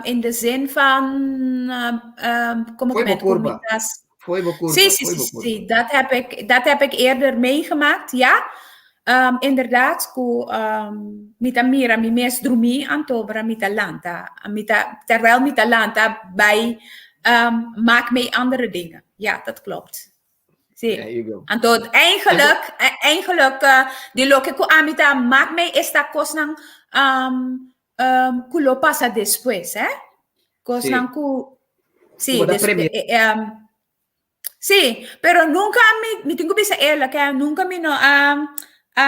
In de zin van, um, kom ik Foi bo met curva. comidas. Foi bo curva. Sí, sí, Foi sí, bo curva. sí. Dat heb ik, dat heb ik eerder meegemaakt, ja. Inderdaad, ku um, mi ta mira mi mes drumi antobra mi ta lanta. Mi ta, terwijl mi ta lanta bij um, maak mee andere dingen. Ja, dat klopt. Sí. There you go. Anto eigenlijk, eigenlijk uh, di loke ku ami ta maak mee is ta kosnan um, um, ku lo pasa despues, hè? Kosnan Sí. ku sí, Ku bo ta des, premira. eh, um, sí, pero nunca mi, mi tin ku bisa eerlijk, hè, nunca mi no a a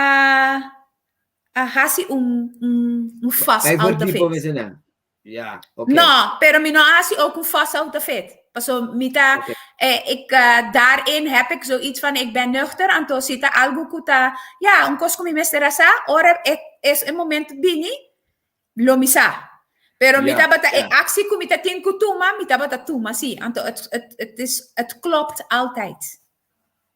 a hasi un un un vast Bij al te verdiepen vet. we ze dan. Ja, oké. No, pero mi no a hasi ook un vast al te vet. Paso mi ta, Oké. eh, ik, eh, daarin heb ik zoiets van, ik ben nuchter, anto si ta algo ku ta, ja, un kos ku mi mester a sa, ora e es e momento bini, lo mi sa. Pero mi Ja, tabata, e ja. actie ku mi ta tin ku tuma, mi tabata tuma, sí. Anto het, het, het is, het klopt altijd.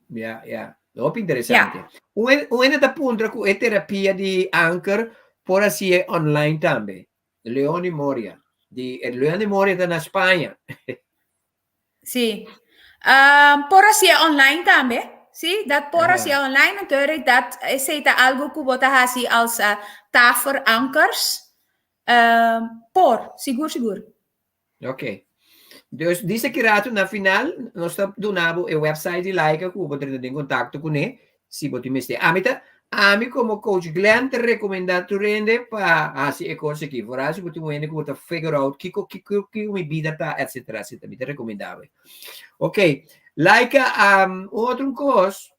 Ja, ja. Hopi interesante. Ja. Un, un hende ta puntra ku e terapia di Anker por hasié online tambe. Leoni Moria. Di, eh, Leoni Moria ta na Spaña. Sí. Um, por hasié online tambe. Sí, dat por Aha. hasié online. Natuurlijk, dat esei ta algo ku bo ta hasi als uh, tafer ankers. Um, por, sigur, sigur. Ok. Dus dice ki rato na final nos ta duna bo e website di Laika ku bo drenta den kontakto kuné si bo tin mester. Ami ta ami komo coach Glenn ta rekomendá tur hende pa hasi e kos aki. Vooral si bo tin un hende ku bo ta figure out kiko kiko kiko mi bida ta etcetera etcetera. Mi ta rekomendá bo. Ok. Laika um, un otro kos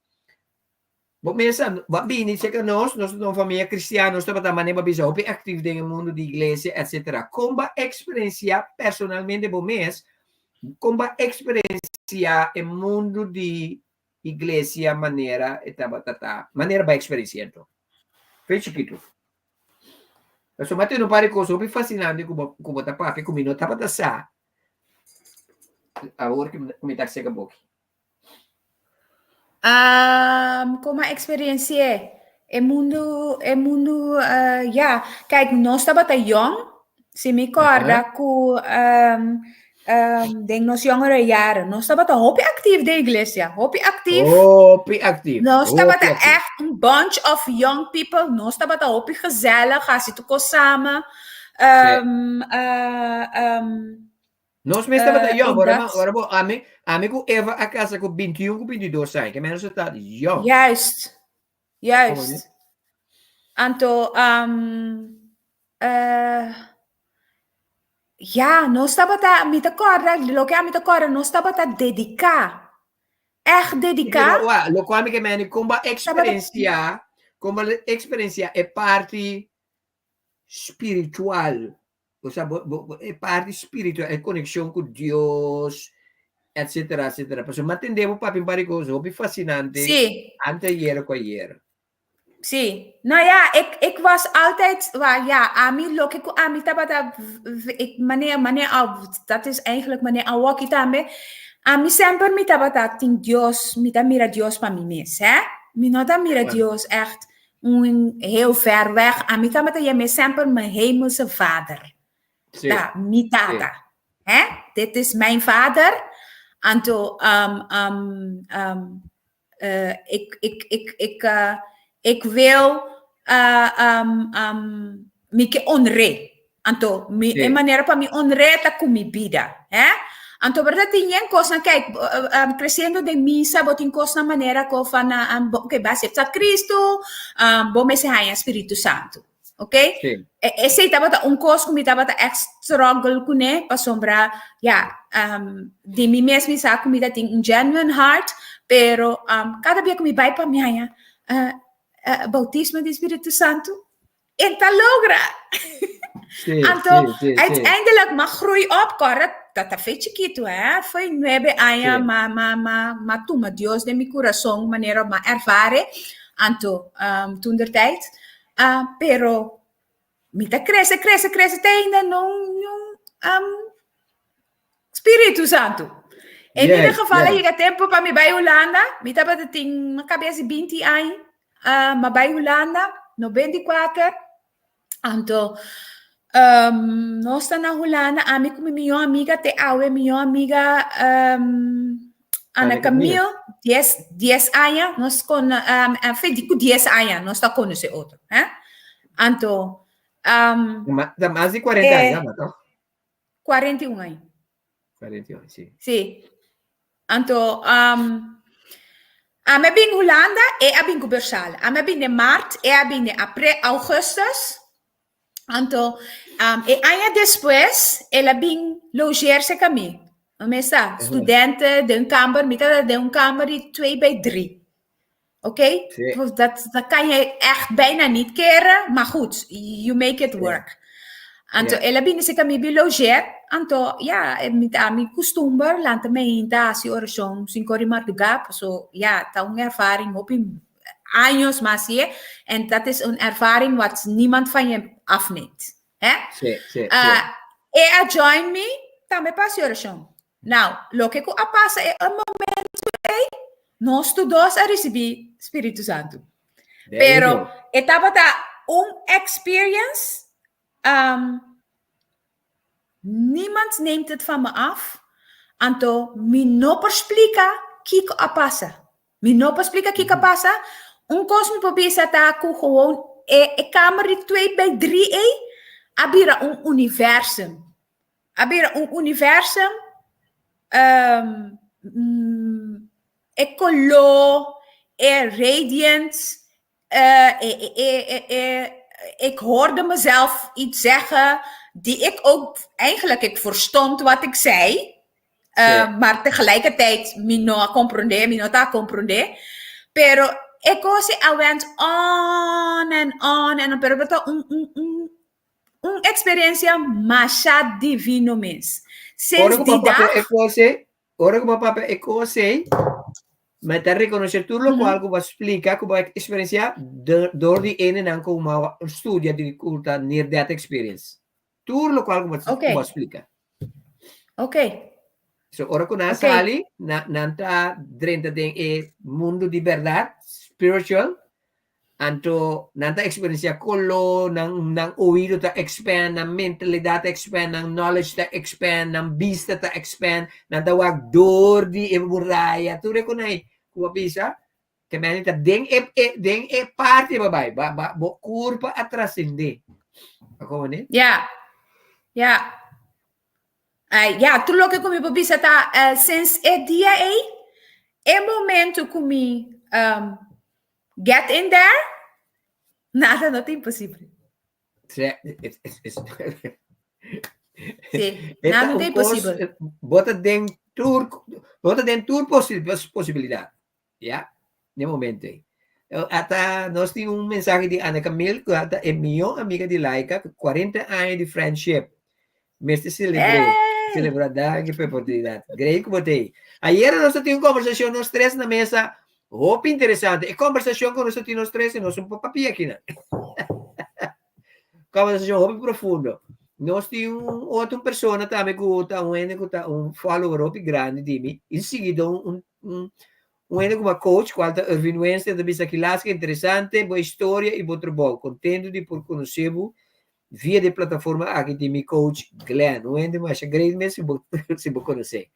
Bo mesa, bo a bini cerca nos, nos ta un famia cristiano, nos tabata manera bo a bisa hopi actief den e mundo di iglesia, etcetera. Con bo a experiencia personalmente bo mes, con bo a experiencia e mundo di iglesia manera e tabata ta, manera bo a experiencia anto? Fe chikito. Pasobra mi a tende un par di kos hopi fasinante ku bo ku bo ta papia ku mi no tabata sa awor ku mi ta seka boki. Um, kon a eksperensi'é e mundu, e mundu, uh, ja. Kijk, nos tabata yong, si mi kòrda ku um, um, den nos jongere jaren, nos tabata hopi aktief den iglesia, hopi aktief. Hopi aktief. Nos hopi tabata aktief. echt un bunch of young people, nos tabata hopi gezellig, hasi tur kos samen. Um, uh, um, Nos mes tabata Eh, yong, en ora, dat- ora bo, ami, ami ku Eva a kasa ku 21 ku 22 aña, ke menos ta yong. Juist. Como Juist. Anto, um, eh, ja, nos tabata, mi ta kòrda, loke ami ta kòrda, nos tabata dediká. Echt dediká. Pero, wa, lo cual mi ke meni, kon ba eksperensiá, kon ba eksperensiá e parti spiritual Osea, bo, bo, bo, e parti spiritual, e konekshon ku Dios, etcetera, etcetera. Pasobra mi a tende bo papia un par di kos hopi fasinante Sí. anteayer ku ayer. Sí. Nou ja, ik, ik was altijd, wa, ja, ami, loke ku ami tabata, ik, manera, manera, al, dat is eigenlijk manera awoki tambe, ami semper mi tabata tin Dios, mi ta mira Dios pa mi mes, hè? Mi no ta mira Dios echt un heel ver weg. Ami tabata yam'é semper mijn hemelse vader. Sí. Ta, mi tata. Hè? Dit is mijn vader. Anto, um, um, um, eh, ik, ik, ik, ik, eh, ik wil uh, um, um, mi ke honr'é. Anto, mi, Sí. e manera pa mi honr'é ta ku mi bida. Hè? Anto, pero ta tin yen kosnan, kijk, um, creciendo den misa, bo tin kosnan manera ko van, uh, um, bo, okay, bo acepta Cristo, um, bo mester haña Spiritu Santu. Ok? Sí. E, esei tabata un kos ku mi tabata echt struggle kuné, pasobra, ja, um, di mi mes mi sa ku mi ta tin un genuine heart, pero um, kada bia ku mi bai pa mi haña uh, uh, bautismo di Spiritu Santu, en ta logra. Sí, Anto, sí, sí, sí. uiteindelijk, m'a groei op, kòrda, ta ta fe chikitu, hè? Foi nuebe aña, Sí. ma, ma, ma, m'a tuma Dios den mi kurason, manera m'a ervare. Anto, um, toentertijd. Ah, pero mi ta krese, krese, krese, te ainda no, no, um, Spiritu Santu. In Yes, ieder geval, yes. yega tempu pa mi bai Hulanda. Mi tabata tin mi kabes di binti aña. Uh, m'a bai Hulanda, 94. Anto, um, nos ta na Hulanda, ami ku mi mihó amiga, te awe mihó amiga, um, Ana Ana Camille. Camille, dies, dies aña, nos kon, um, en fin, ku dies aña nos ta konosé otro. Hè? Anto, um, Ta mas di 40 eh, aña, toch? 41 aña. 41, sí. Sí. Anto, um, ami a bin Hulanda, e a bin ku Bersal. Ami a bin den maart, e a bin den april, augustus. Anto, um, e aña despues, el a bin logeer serka mi. Mi sa, studente den un kamber, mi tabata den un kamber di twee bij drie. Oké? Sí. Dat, dat kan je echt bijna niet keren, maar goed, you make it work. Anto, Ja. el a bini serka mi bin logeer. Anto, ja, e mi ta mi kustumber, lanta mainta hasi orashon sinku ora di mardugá, paso, ja, ta un ervaring hopi años mas hasié, en dat is un ervaring wat niemand van je afneemt. Hè? Sí, sí, sí. Ah, e a join mi tambe pa hasi orashon. Nou, loke ku a pasa e momento ei, nos tur dos a risibí Spiritu Santu. There you Pero go. e tabata un experience, um, niemand neemt het van me af. Anto mi no por splika kiko a pasa. Mi no por splika kiko a pasa. Un kos mi por bisa ta ku gewoon e, e kamer di twee bij drie ei a bira un universum. A bira un universum, um, mm, e koló, e radiance, eh, e, e, e, e, e, ik hoorde mezelf iets zeggen die ik ook eigenlijk, ik verstond wat ik zei. Sí. Maar tegelijkertijd, mi no a komprondé, mi no ta komprondé. Pero e kos I went on and on and on. Pero ta un, un, un, un eksperensia masha divino mes. Ora Sinds ku die bo papia dag, e kos ei, ora ku bo papia e kos ei, Mi ta rekonosé tur lokual ku bo a splika, ku bo a eksperensiá dor di hendenan ku bo a studia di ku ta near death experience. Tur lokual ku bo a splika. Ok. So ora ku nan sali, nan ta drenta den e mundu di bèrdat, spiritual, Anto nan ta experiencia color, nan nan oido ta expand, nan mentalidad ta expand, nan knowledge ta expand, nan bista ta expand, nan ta wak door di e muraya, tur e konai ku bo bisa, ke meni ta den e e den e parti bo bai, ba ba bo kurpa a trascende. A komprende? Ja, ja. Ay, ja, tur loke ku mi por bisa ta uh, sinds e dia ei, e momento ku mi um, Get in there, nada no ta imposible. Sí, Sí, nada no ta imposible. Bo ta den tur, bo ta den tur posibilidad. Ja, den momento ei. Ata nos tin un mensahe di Ana Camille, ku ta e mihó amiga di Laika, ku 40 aña di friendship. Mester celebré. Celebra danki pa e oportunidad. Grei ku bo ta ei. Ayera nos ta tin un conversacion nos tres na mesa hopi interesante. E conversacion ku nos ta tin nos tres nos un por papia aki nan. Conversacion hopi profundo. Nos tin un otro persona tambe ku ta un hende ku ta un follower hopi grandi di mi i siguidó un un un hende ku a coach kual ta Irvin Winston ta bisa Kilaska interesante bo historia i bo trabou. Kontento di por konosé bo Via di plataforma aki tin mi coach Glenn. Un hende masha great mes si bo, si bo conoce.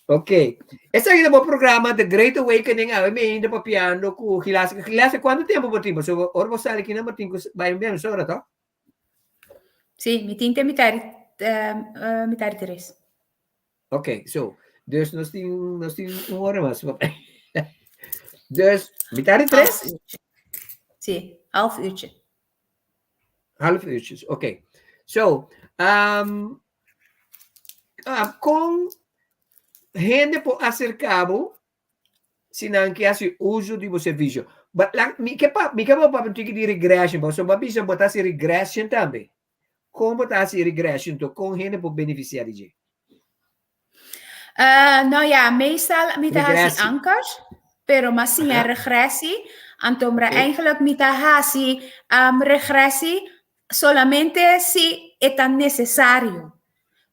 Ok. Esaki ta bo programa The Great Awakening. Awe mi ainda papiando ku Gilaska. Gilaska, cuánto tempo bo tin? Pasobra ora bo sali kinan bo tin ku bai menos ora, toch? Sí, mi tin te mitad, uh, mitad di tres. Ok, so, dus nos tin, nos tin un ora mas. Dus, mitad di tres? Sí, half uurtje. Half uurtjes, oké. Okay. So, um, uh, kon hende por acerca bo si nan ke hasi uso di bo servicio? But la, mi ke pa, mi ke bo papia un tiki di regression, bo so bo bisa bo ta hasi regression tambe. Kon bo ta hasi regression to kon hende por beneficia di dje? Uh, nou ja, meestal mi ta hasi ankers, pero ma siña regressie. Anto okay. eigenlijk mi ta hasi um, regressie solamente si e ta necesario.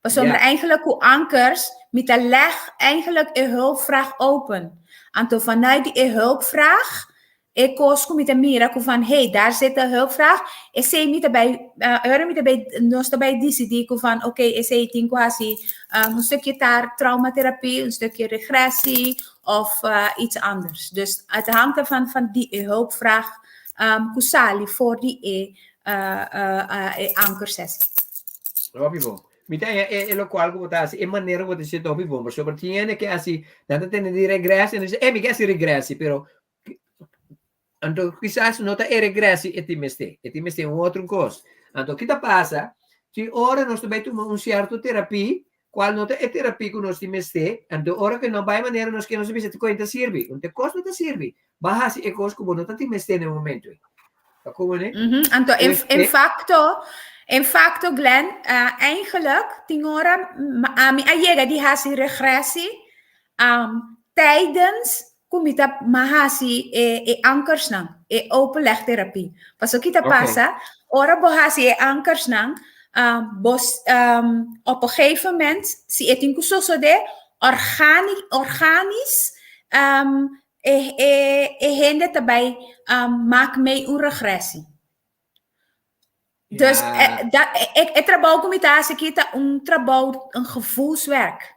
Pasobra yeah. eigenlijk ku ankers, mi ta leg eigenlijk e hulpvraag open. Anto vanuit die e hulpvraag E kos ku mi ta mira ku van hey, daar zit de hulpvraag, esei mi ta bai, ora mi ta bai, nos ta bai disidí ku van oké, esei tin ku hasi un stukje tar traumatherapie, un stukje regressie of iets anders. Dus het hangt ervan van die e hulpvraag ku sali for di e e ankersessie. Hopi bon. Mi ta haña e lokual ku bo ta hasi, e manera ku bo ta hasi ta hopi bon, pasobra tin hende ke hasi, nan ta tende di regressie, nan ta bisa, eh mi ke hasi regressie, pero Anto kisas no ta e regressie e tin mester, e tin mester un otro kos. Anto ki ta pasa, si ora nos ta bai tuma un sierto terapia, kual no ta e terapia ku nos tin mester, anto ora ku no bai manera nos ke nos ta bisa te kos no ta sirbi, un te kos no ta sirbi, bo a hasi e kos ku bo no ta tin mester na e momento ei. Ta komo ne? Anto en, en facto, en facto Glenn, uh, eigenlijk tin ora ami a yega di hasi regressie um, tijdens ku mi ta ma hasi e, e ankersnan, e openlegtherapie. Paso ki ta pasa, ora bo hasi e ankersnan, uh, bos, um, op een gegeven moment, si e tin ku sosode, organi, organisch, um, e, e, e hende ta bai um, maak mee un regressie. Dus ja. eh, dat, e, e trabou ku mi ta hasi aki ta un trabou, un gevoelswerk.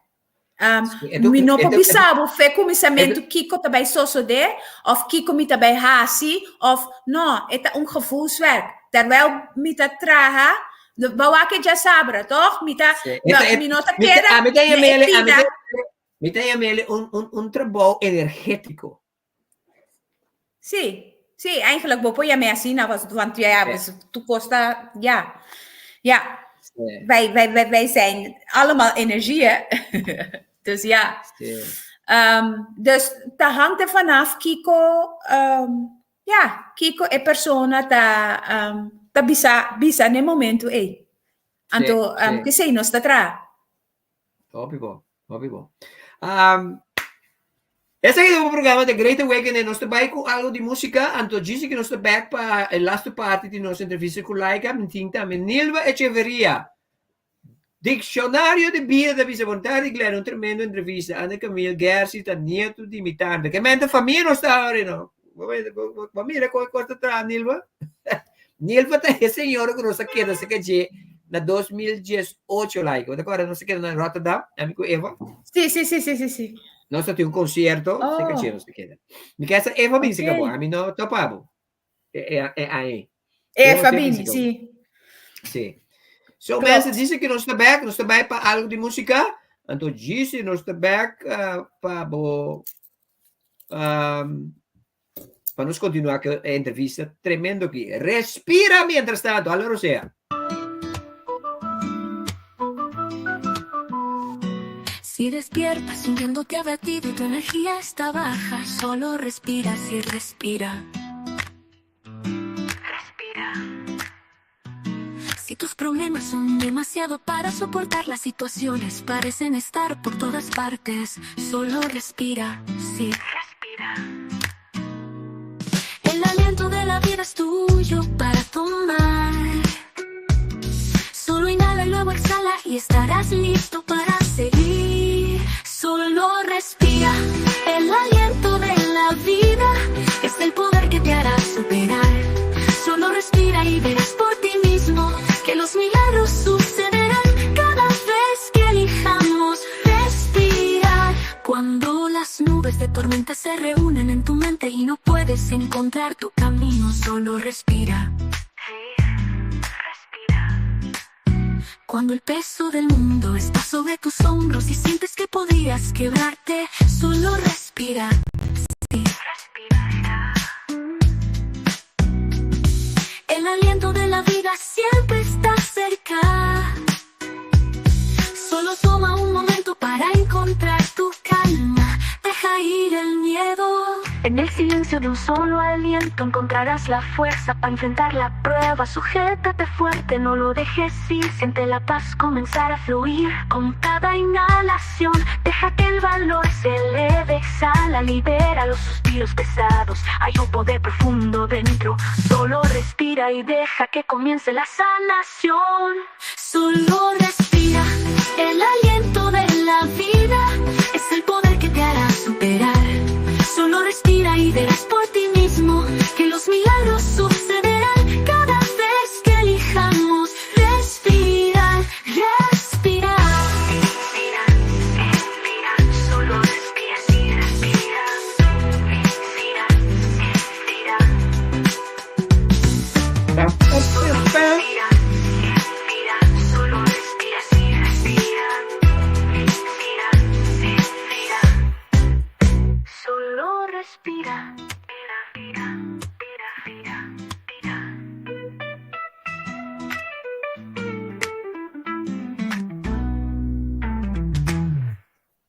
Um, mi no por bisa bo fe kuminsamentu kiko ta bai sosodé of kiko mi ta bai hasi of no, e ta un gevoelswerk. Terwijl mi ta traha, bo wak e djasabra, toch? Mi ta, no, mi no ta keda Mi ta yamele, mi ta yamele un, un, un trabou energético. Sí, sí, eigenlijk bo por yam'é asina, want ja, ja. tu kosta, ja. Ja, sí. wij, wij, wij, wij zijn allemaal energie, hè? dus ja. Sí. Um, dus dat hangt er vanaf, Kiko, um, ja, Kiko e persona ta, um, ta bisa, bisa na e momento ei. Anto, sí, um, sí. nos ta tra. Hopi bon, hopi bon. Um, Esaki ta un programa The Great Awakening. Nos ta bai ku algo di músika, anto djis ki nos ta bèk pa e lastu parti di nos entrevista ku Laika. Mi tin tambe Nilva Echeverria. Dikshonario di bida ta bisa bon tardi Glenn, un tremendo entrevista. Ana Camille Gersi ta nietu di mi tanta. Ke mente famia nos ta ahora no. Bo mira kon e kos ta traha Nilva? Nilva ta e señora ku nos a keda serka dje na 2018 Laika. Bo ta kòrda nos a keda na Rotterdam, ami ku Eva? Sí, sí, sí, sí, sí, sí. Nos a tin un konsierto serka dje nos a keda. Mi ke sa Eva bin serka bo, ami no topa bo. E, e, e aña. Eva bini, sí. Sí. So, mensen, dice que nos ta back, nos ta bij pa algo di música. Anto, dice nos ta back uh, pa bo... Um, pa nos continuar con e entrevista tremendo aquí. Respira mientras tanto. Aló, Rosea. Si despiertas sintiéndote abatido y tu energía está baja, solo respira, sí respira. Respira. Si tus problemas son demasiado para soportar, las situaciones parecen estar por todas partes, solo respira, sí respira. El aliento de la vida es tuyo para tomar. Solo inhala y luego exhala y estarás listo para seguir. Solo respira. El aliento de la vida es el poder que te hará superar. Solo respira y verás por ti mismo que los milagros sucederán cada vez que elijamos respirar. Cuando las nubes de tormenta se reúnen en tu mente y no puedes encontrar tu camino, solo respira. Cuando el peso del mundo está sobre tus hombros y sientes que podrías quebrarte, solo respira. Sí. Respira. El aliento de la vida siempre está cerca. Solo toma un momento para encontrar tu calma. Deja ir el miedo. En el silencio de un solo aliento encontrarás la fuerza para enfrentar la prueba. Sujétate fuerte, no lo dejes ir. Siente la paz comenzar a fluir. Con cada inhalación, deja que el valor se eleve. Exhala, libera los suspiros pesados. Hay un poder profundo dentro. Solo respira y deja que comience la sanación. Solo respira. El aliento de la vida es el poder que te hará superar. Solo respira y verás por ti mismo que los milagros sucederán cada vez que elijamos respirar, respirar. Respira, respira, solo respira, sí, respira. Respira, respira. Respira, respira, solo respira, sí, respira. Respira, respira. Solo respira. Respira, respira, respira.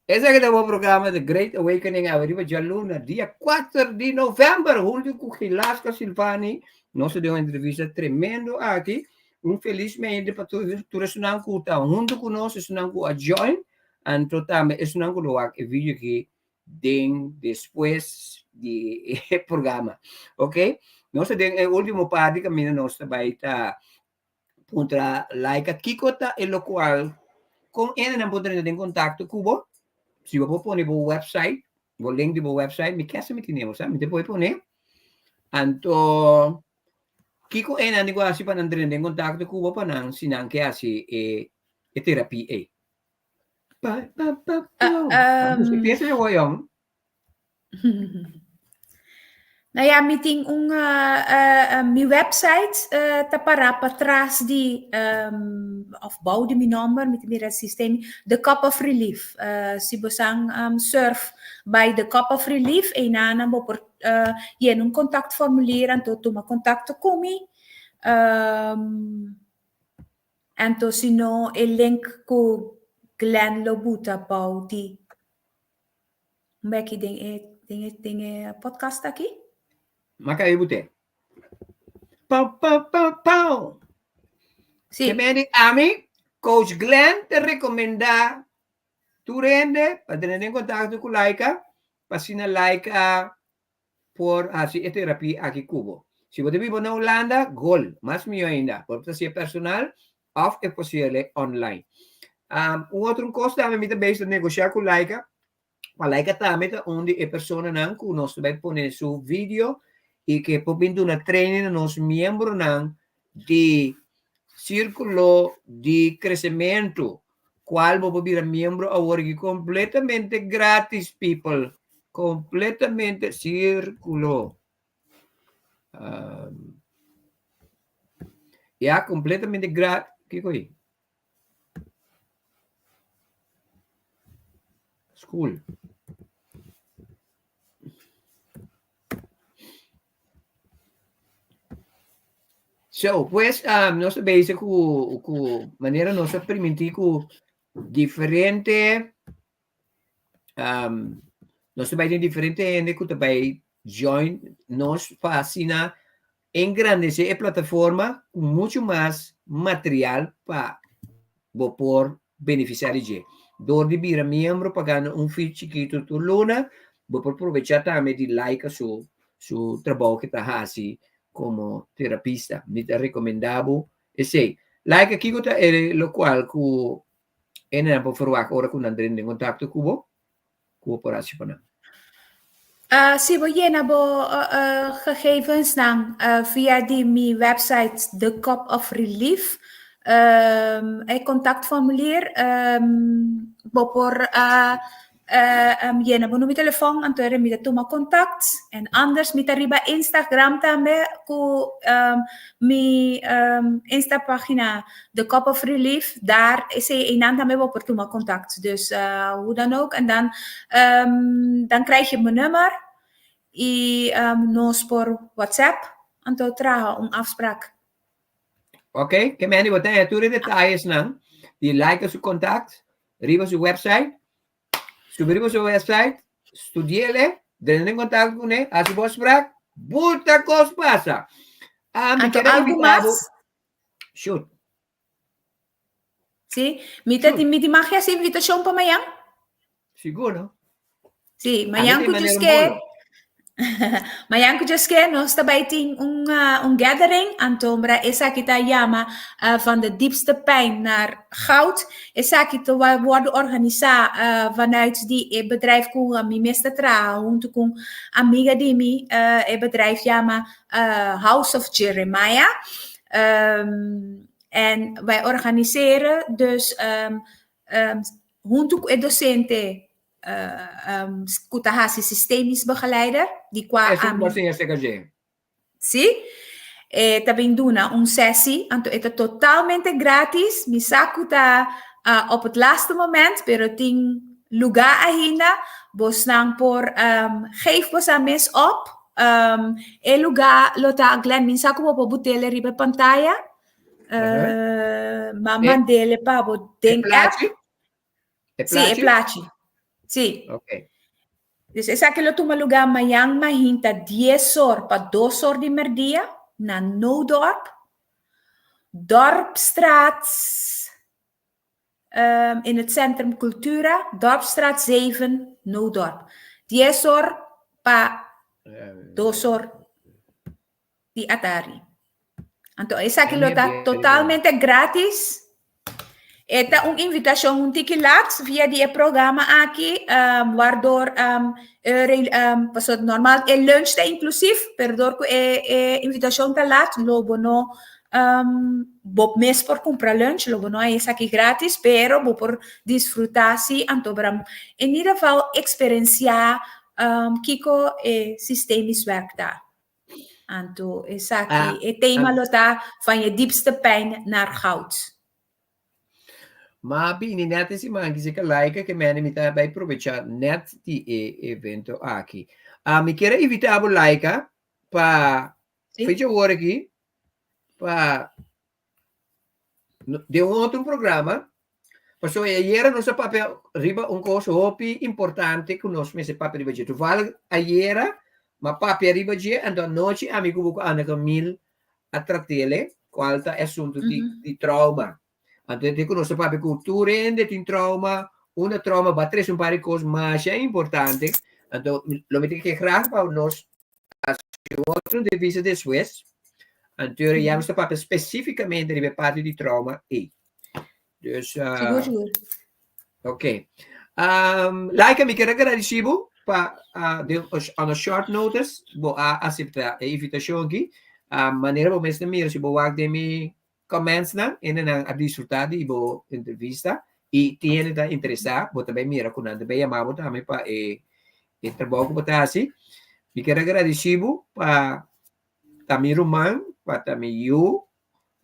Esaki ta bo programa The Great Awakening awe riba djaluna dia 4 di november hunto ku Gilaska Silvani. Nos a den un entrevista tremendo aki. Un felis mente pa tur tur esunnan ku ta hunto ku nos, esunnan ku a join, anto tambe esunnan ku lo wak e video aki den despues di e programa. Ok, nos ta den e ultimo parti kaminda nos ta bai ta puntra Laika kiko ta e lokual kon hendenan por drenta den kontakto ku bo. Si bo por pone bo website, bo link di bo website, mi kesa mi tene bo sa, mi te por pone. Anto kiko hendenan tin ku hasi pa nan drenta den kontakto ku bo pa nan si nan ke hasi e e terapia ei. Pa pa pa pa. Piensa yo yong. Nou ja, mi tin un uh, uh, mi website uh, ta pará patras di um, of bou di mi nomber, mi ta mira systeem, The Cup of Relief. Uh, si bo san um, surf by The Cup of Relief, einan bo por uh, yena un contactformulier anto tuma contacto ku mi. Um, anto si no e link ku Glenn lo buta bou di Un beki den e den e den e podcast aki. Maka e bute. Pau pau pau pau. Sí. Ke meni ami, Coach Glenn te recomenda tur hende pa tener en contacto cu Laika. pa asina Laika por hasi e terapia aki ku bo. Si bo ta biba na Hulanda, gol, mas mihó ainda. Por ta hasié personal òf e por hasié online. Un otro kos tambe mi ta bezig ta negoshá ku Laika, pa Laika tambe ta un di e personanan ku nos ta bai pone su video i ke por bin duna training na nos miembronan di Sírkulo di Kresementu, kual bo por bira miembro awor aki kompletamente gratis people, kompletamente Sírkulo. Ya, kompletamente gratis. Kiko ei? School. So, pues, um, nos ta bezig ku, ku manera nos a primintí ku diferente, um, nos ta bai den diferente hende ku ta bai join nos pa asina engrandesé e plataforma ku muchu mas material pa bo por benefisiá di dje. Dor di bira miembro pagando un fee chikitu tur luna, bo por probechá tambe di Laika su su trabou ke ta hasi komo terapista. Mi ta rekomendá bo esei. Laika, kiko ta e lokual ku hendenan por ferwagt ora ku nan drenta den kontakto ku bo, ku bo por hasi pa nan? Si bo yena bo gegevensnan via di mi website The Cup of Relief, e contactformulier, bo por yena bo numero telefon anto ora mi ta tuma contact en anders mi ta riba Instagram tambe ku mi Insta pagina The Cup of Relief daar esei einan tambe bo por tuma contact dus hoe dan ook en dan dan krijg je mijn nummer y nos por WhatsApp anto traha un afspraak. Ok, ke meni bo ta haña tur e detayesnan di Laika su contact riba su website. Subi riba su website, studiele, drenta en contacto kuné, hasi bo afspraak, buta kos pasa. Ah, mi Anto kere algu invitá bo. mas? Shoot. Sí, mi ta Shoot. mi ti mag hasi invitashon pa mañan? Sigur, no? Sí, A mi mañan ta ku manera un djuske bolo. mañan ku djuske nos ta bai tin un ah, un gathering, antombra esaki ta yama ah, van de diepste pijn naar goud. Esaki ta wa- wordo organisá ah, vanuit di e bedrijf ku ah, mi mes ta traha hunto ku un amiga di mi. Ah, e bedrijf yama ah, House of Jeremiah. En wij organiseren dus hunto ku e docente ku ta hasi systemisch begeleider, di kua Esun ami bo siña serka dje. Sí, e ta bin duna un sesi, anto e ta totalmente gratis, mi sa ku ta op het laatste moment, pero tin lugá ainda, bosnan por geef bosan mes op, e lugá lo ta Glenn, mi sa ku bo por but'el riba e pantaya, ma mand'el pa bo E den app. plachi? E Sí, e plachi? plachi. Sí. Ok. Dus esaki lo tuma lugá mañan mainta dies or pa dos or di merdia na Noodorp, Dorpstraat, in het Centrum Cultura, Dorpstraat 7, Noodorp. Dies or pa dos or di atardi. Anto esaki lo ta totalmente gratis. E ta un invitashon un tiki lat via di e programa aki, um, waardoor um, um, paso normal e lunch ta inclusief, pero door ku e, e invitashon ta lat, lo bo no um, bo mes por kumpra lunch, lo bo no hay esaki gratis, pero bo por disfruta si anto bram in ieder geval experiencia um, kiko e systemisch werk ta. Anto esaki, Ah, e tema ah. lo ta van je diepste pijn naar goud. Ma bini net e siman ki seka laika ke mene mi ta bai probecha net di e evento aki. Ah, mi kier a invita bo laika pa Sí. fecha awor aki pa den un otro programa. Pasobra ayera nos a papia riba un kos hopi importante ku nos mester papia riba dje. Toevallig ayera m'a papia riba dje, anto anochi ami ku bo ku Ana Camille a trat'ele, kual ta e asuntu di di trauma. Anto e ku nos a papia ku tur hende tin trauma, unda trauma ba trese un par di kos masha importante. Anto lo mi tin ke graag pa nos hasi un otro entrevista despues. Anto ya nos ta papia spesífikamente riba e parti di trauma ei. Dus, Sigur, sigur. Ok. Laika, mi kier a gradisí bo pa de, on a short notice bo a aseptá e invitashon aki. Manera bo mes ta mira si bo wak den mi commentsnan, hendenan a disfrutá di bo entrevista i tin hende ta interesá, bo ta bai mira ku nan ta bai yama bo tambe pa e e trabou ku bo ta hasi. Mi kier a gradisí bo pa ta mi ruman, pa ta mi yu,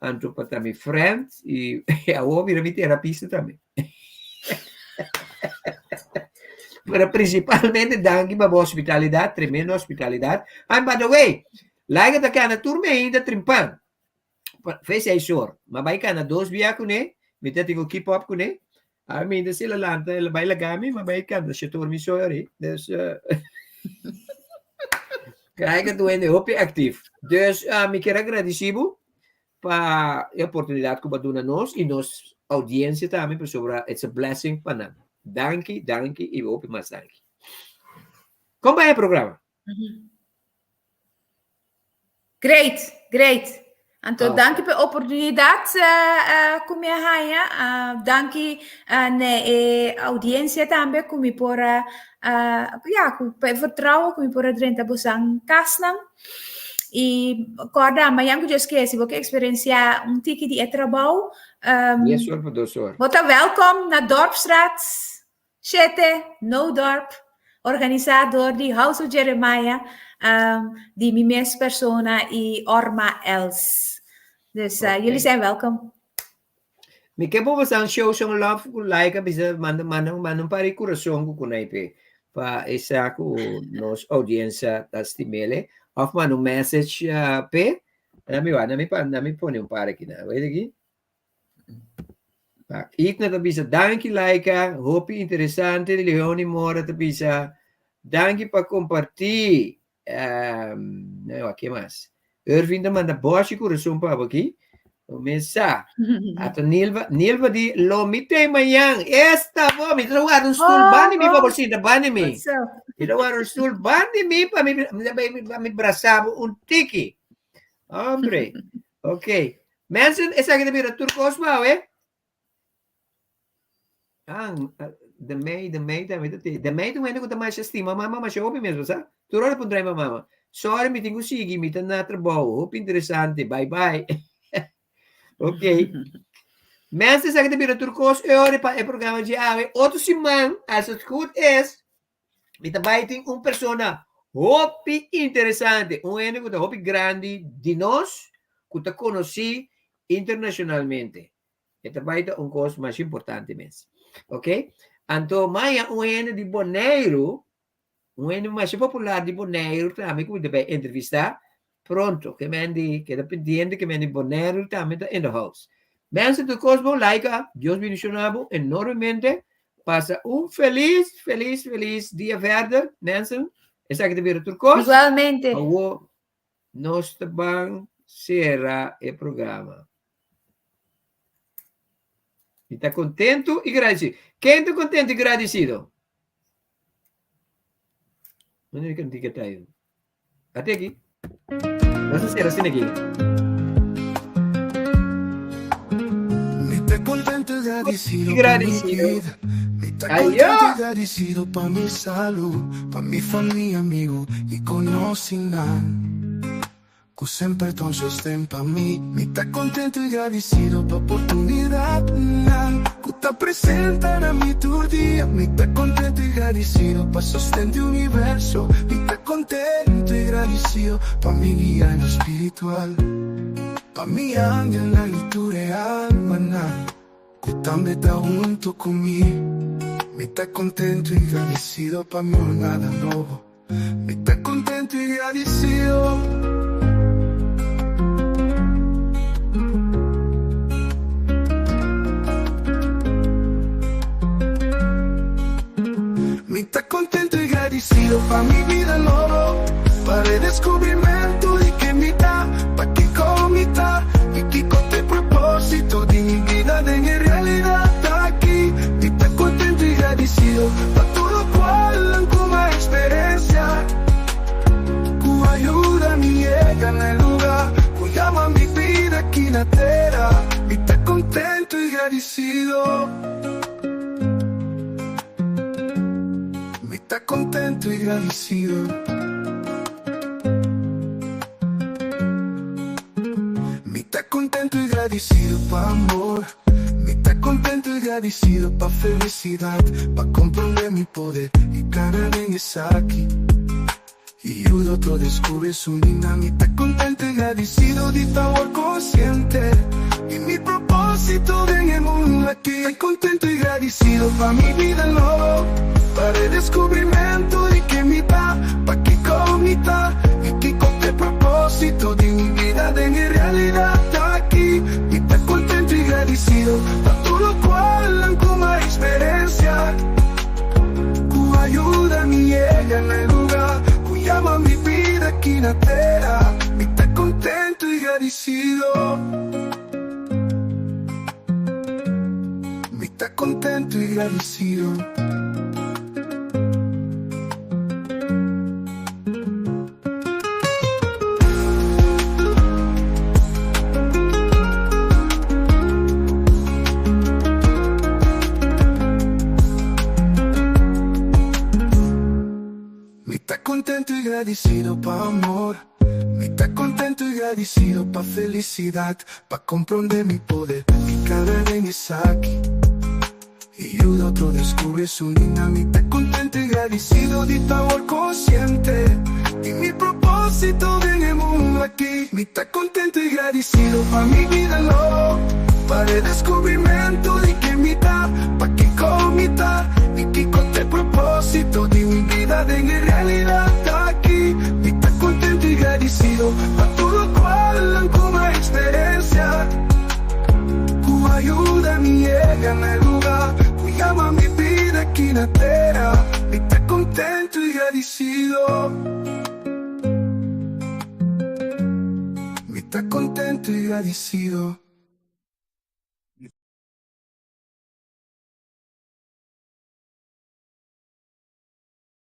anto pa ta mi friend i awor mira mi terapista tambe. Pero principalmente danki pa bo hospitalidad, tremendo hospitalidad. And by the way, Laika ta kana tur meinta trimpan. Fe seis or. Ma bai kana dos bia kuné, mi ta tin ku keep up kuné. A mi ta si la lanta, el bai laga mi, ma bai kanta shetor mi so ori. Dus Laika ta un hende hopi actief. Dus mi kier a gradisí bo pa e oportunidat ku bo a duna nos i nos audiencia tambe pasobra it's a blessing pa nan. Danki, danki i hopi mas danki. Kon bai e programa? Great, great. Anto, danki pa e oportunidat ku mi a haña. Danki na e audiencia tambe ku mi por a, ya, ku pa e vertrouwen ku mi por a drenta bosan kasnan. I kòrda, mañan ku Dios ke, si bo ke eksperensiá un tiki di e trabou, Dies or pa dos or. bo ta wèlkòm na Dorpsstraat Shete, Noodorp, organisá dor di House of Jeremiah, di mi mes persona i Orma Els. Dus Ok. jullie zijn welkom. Mi ke bo bosan show some love ku like a bisa manda manda manda un par di kurason ku kunai pe pa e sa ku nos audiensia ta stimele of manda un message pe na mi wa na mi pa na mi pone un par aki na wait aki. Igna ta bisa danki Laika, hopi interesante. Leoni Mora ta bisa danki pa kompartí. No, ke mas? Irving ta manda boshi kurason pa bo aki. Mesa. Ata Nilva, Nilva di lo mi te mañan. Esta bo, mi ta warda un stoel Oh, bandi mi pa bo oh. sinta bandi mi. Goed zo. Mi ta warda un stoel bandi mi pa mi pa mi brasa bo un tiki. Hombre. Ok. Mensen, esaki ta bira tur kos pa awe. Ah, de mei, de mei tambe ta te. De mei ta un hende ku ta masha stima mama masha hopi mes, bo sa? Tur ora puntra mi mama. Sorry, mi tin ku sigui, mi ta na trabou. Hopi interesante. Bye bye. Ok. Mensen, esaki ta bira tur kos e ora pa e programa dje awe. Otro siman, als het goed is, Mi ta bai tin un persona hopi interesante, un hende ku ta hopi grandi di nos, ku ta konosí internashonalmente. E ta bai ta un kos masha importante mes. Ok? Anto maya un hende di Boneiru, un hende masha popular di Boneiru tambe ku mi ta bai entrevistá pronto. Ke men di, keda pendiente ke men di Boneiru tambe ta in the house. Mensen tur kos bon, laika, Dios bendishoná bo enormemente. Pasa un felis, felis, felis dia verder, mensen. Esaki ta bira tur kos. Igualmente. Awo nos ta ban sera e programa. Mi ta contento y gradecido. Ken ta contento y gradecido? Wanneer kan die tayo? Ate aki. Nos ta sera asina aki. Mi ta contento y gradecido Y pa mi gradecido. vida. Mi ta Ayo! contento y gradecido pa mi salud, pa mi familia, amigo y conocinan ku semper ta un sosten pa mi. Mi ta contento y gradecido pa oportunidadnan ku ta presenta na mi tur dia. Mi ta contento y gradecido pa sosten di universo. Mi ta contento y gradecido pa mi guianan spiritual, pa mi angelnan y tur e almanan ku tambe ta hunto ku mi. Mi ta contento y gradecido pa mi jornada nobo. Mi ta contento y gradicido. Mi ta contento y gradicido pa mi vida nobo, pa redescubrimento di ken mi ta, pa kico mi ta y kico ta e proposito di mi bida den e realidad aki. Mi ta contento y gradicido pa tur locual nan cu m'a experencia. kontentu i gradisido. Mi ta kontentu i gradisido pa amor. Mi ta kontentu i gradisido pa felisidat, pa komprondé mi poder i kana den esaki. I yuda otro deskubrí su nina. Mi ta kontentu i gradisido di ta awor konsiente di mi propósito den e mundu aki. Kontentu i gradisido pa mi bida nobo, pa redeskubrimentu di ken mi ta, pa kiko mi ta i kiko ta e propósito di mi bida den e realidat aki. Mi ta kontentu i gradisido pa tur lokual ku mi a eksperensia, ku a yuda mi yega na e lugá ku yama mi bida aki na tera. Mi ta kontentu i gradisido. Mi ta kontentu i gradisido. Mi ta kontentu i gradisido pa amor. Mi ta kontentu i gradisido pa felisidat, pa komprondé mi poder i kana den esaki. I yuda otro deskubrí su nina. Mi ta kontentu i gradisido di ta awor konsiente di mi propósito den e mundu aki. Mi ta kontentu i gradisido pa mi bida nobo, pa redeskubrimentu di ken mi ta, pa kiko mi ta i kiko ta e propósito di mi bida den e realidat aki. Mi ta kontentu i gradisido pa tur lokual ku mi a eksperensia, ku a yuda mi yega na e lugá ku yama mi bida aki na tera. Mi ta kontentu i gradisido. Mi ta kontentu i gradisido.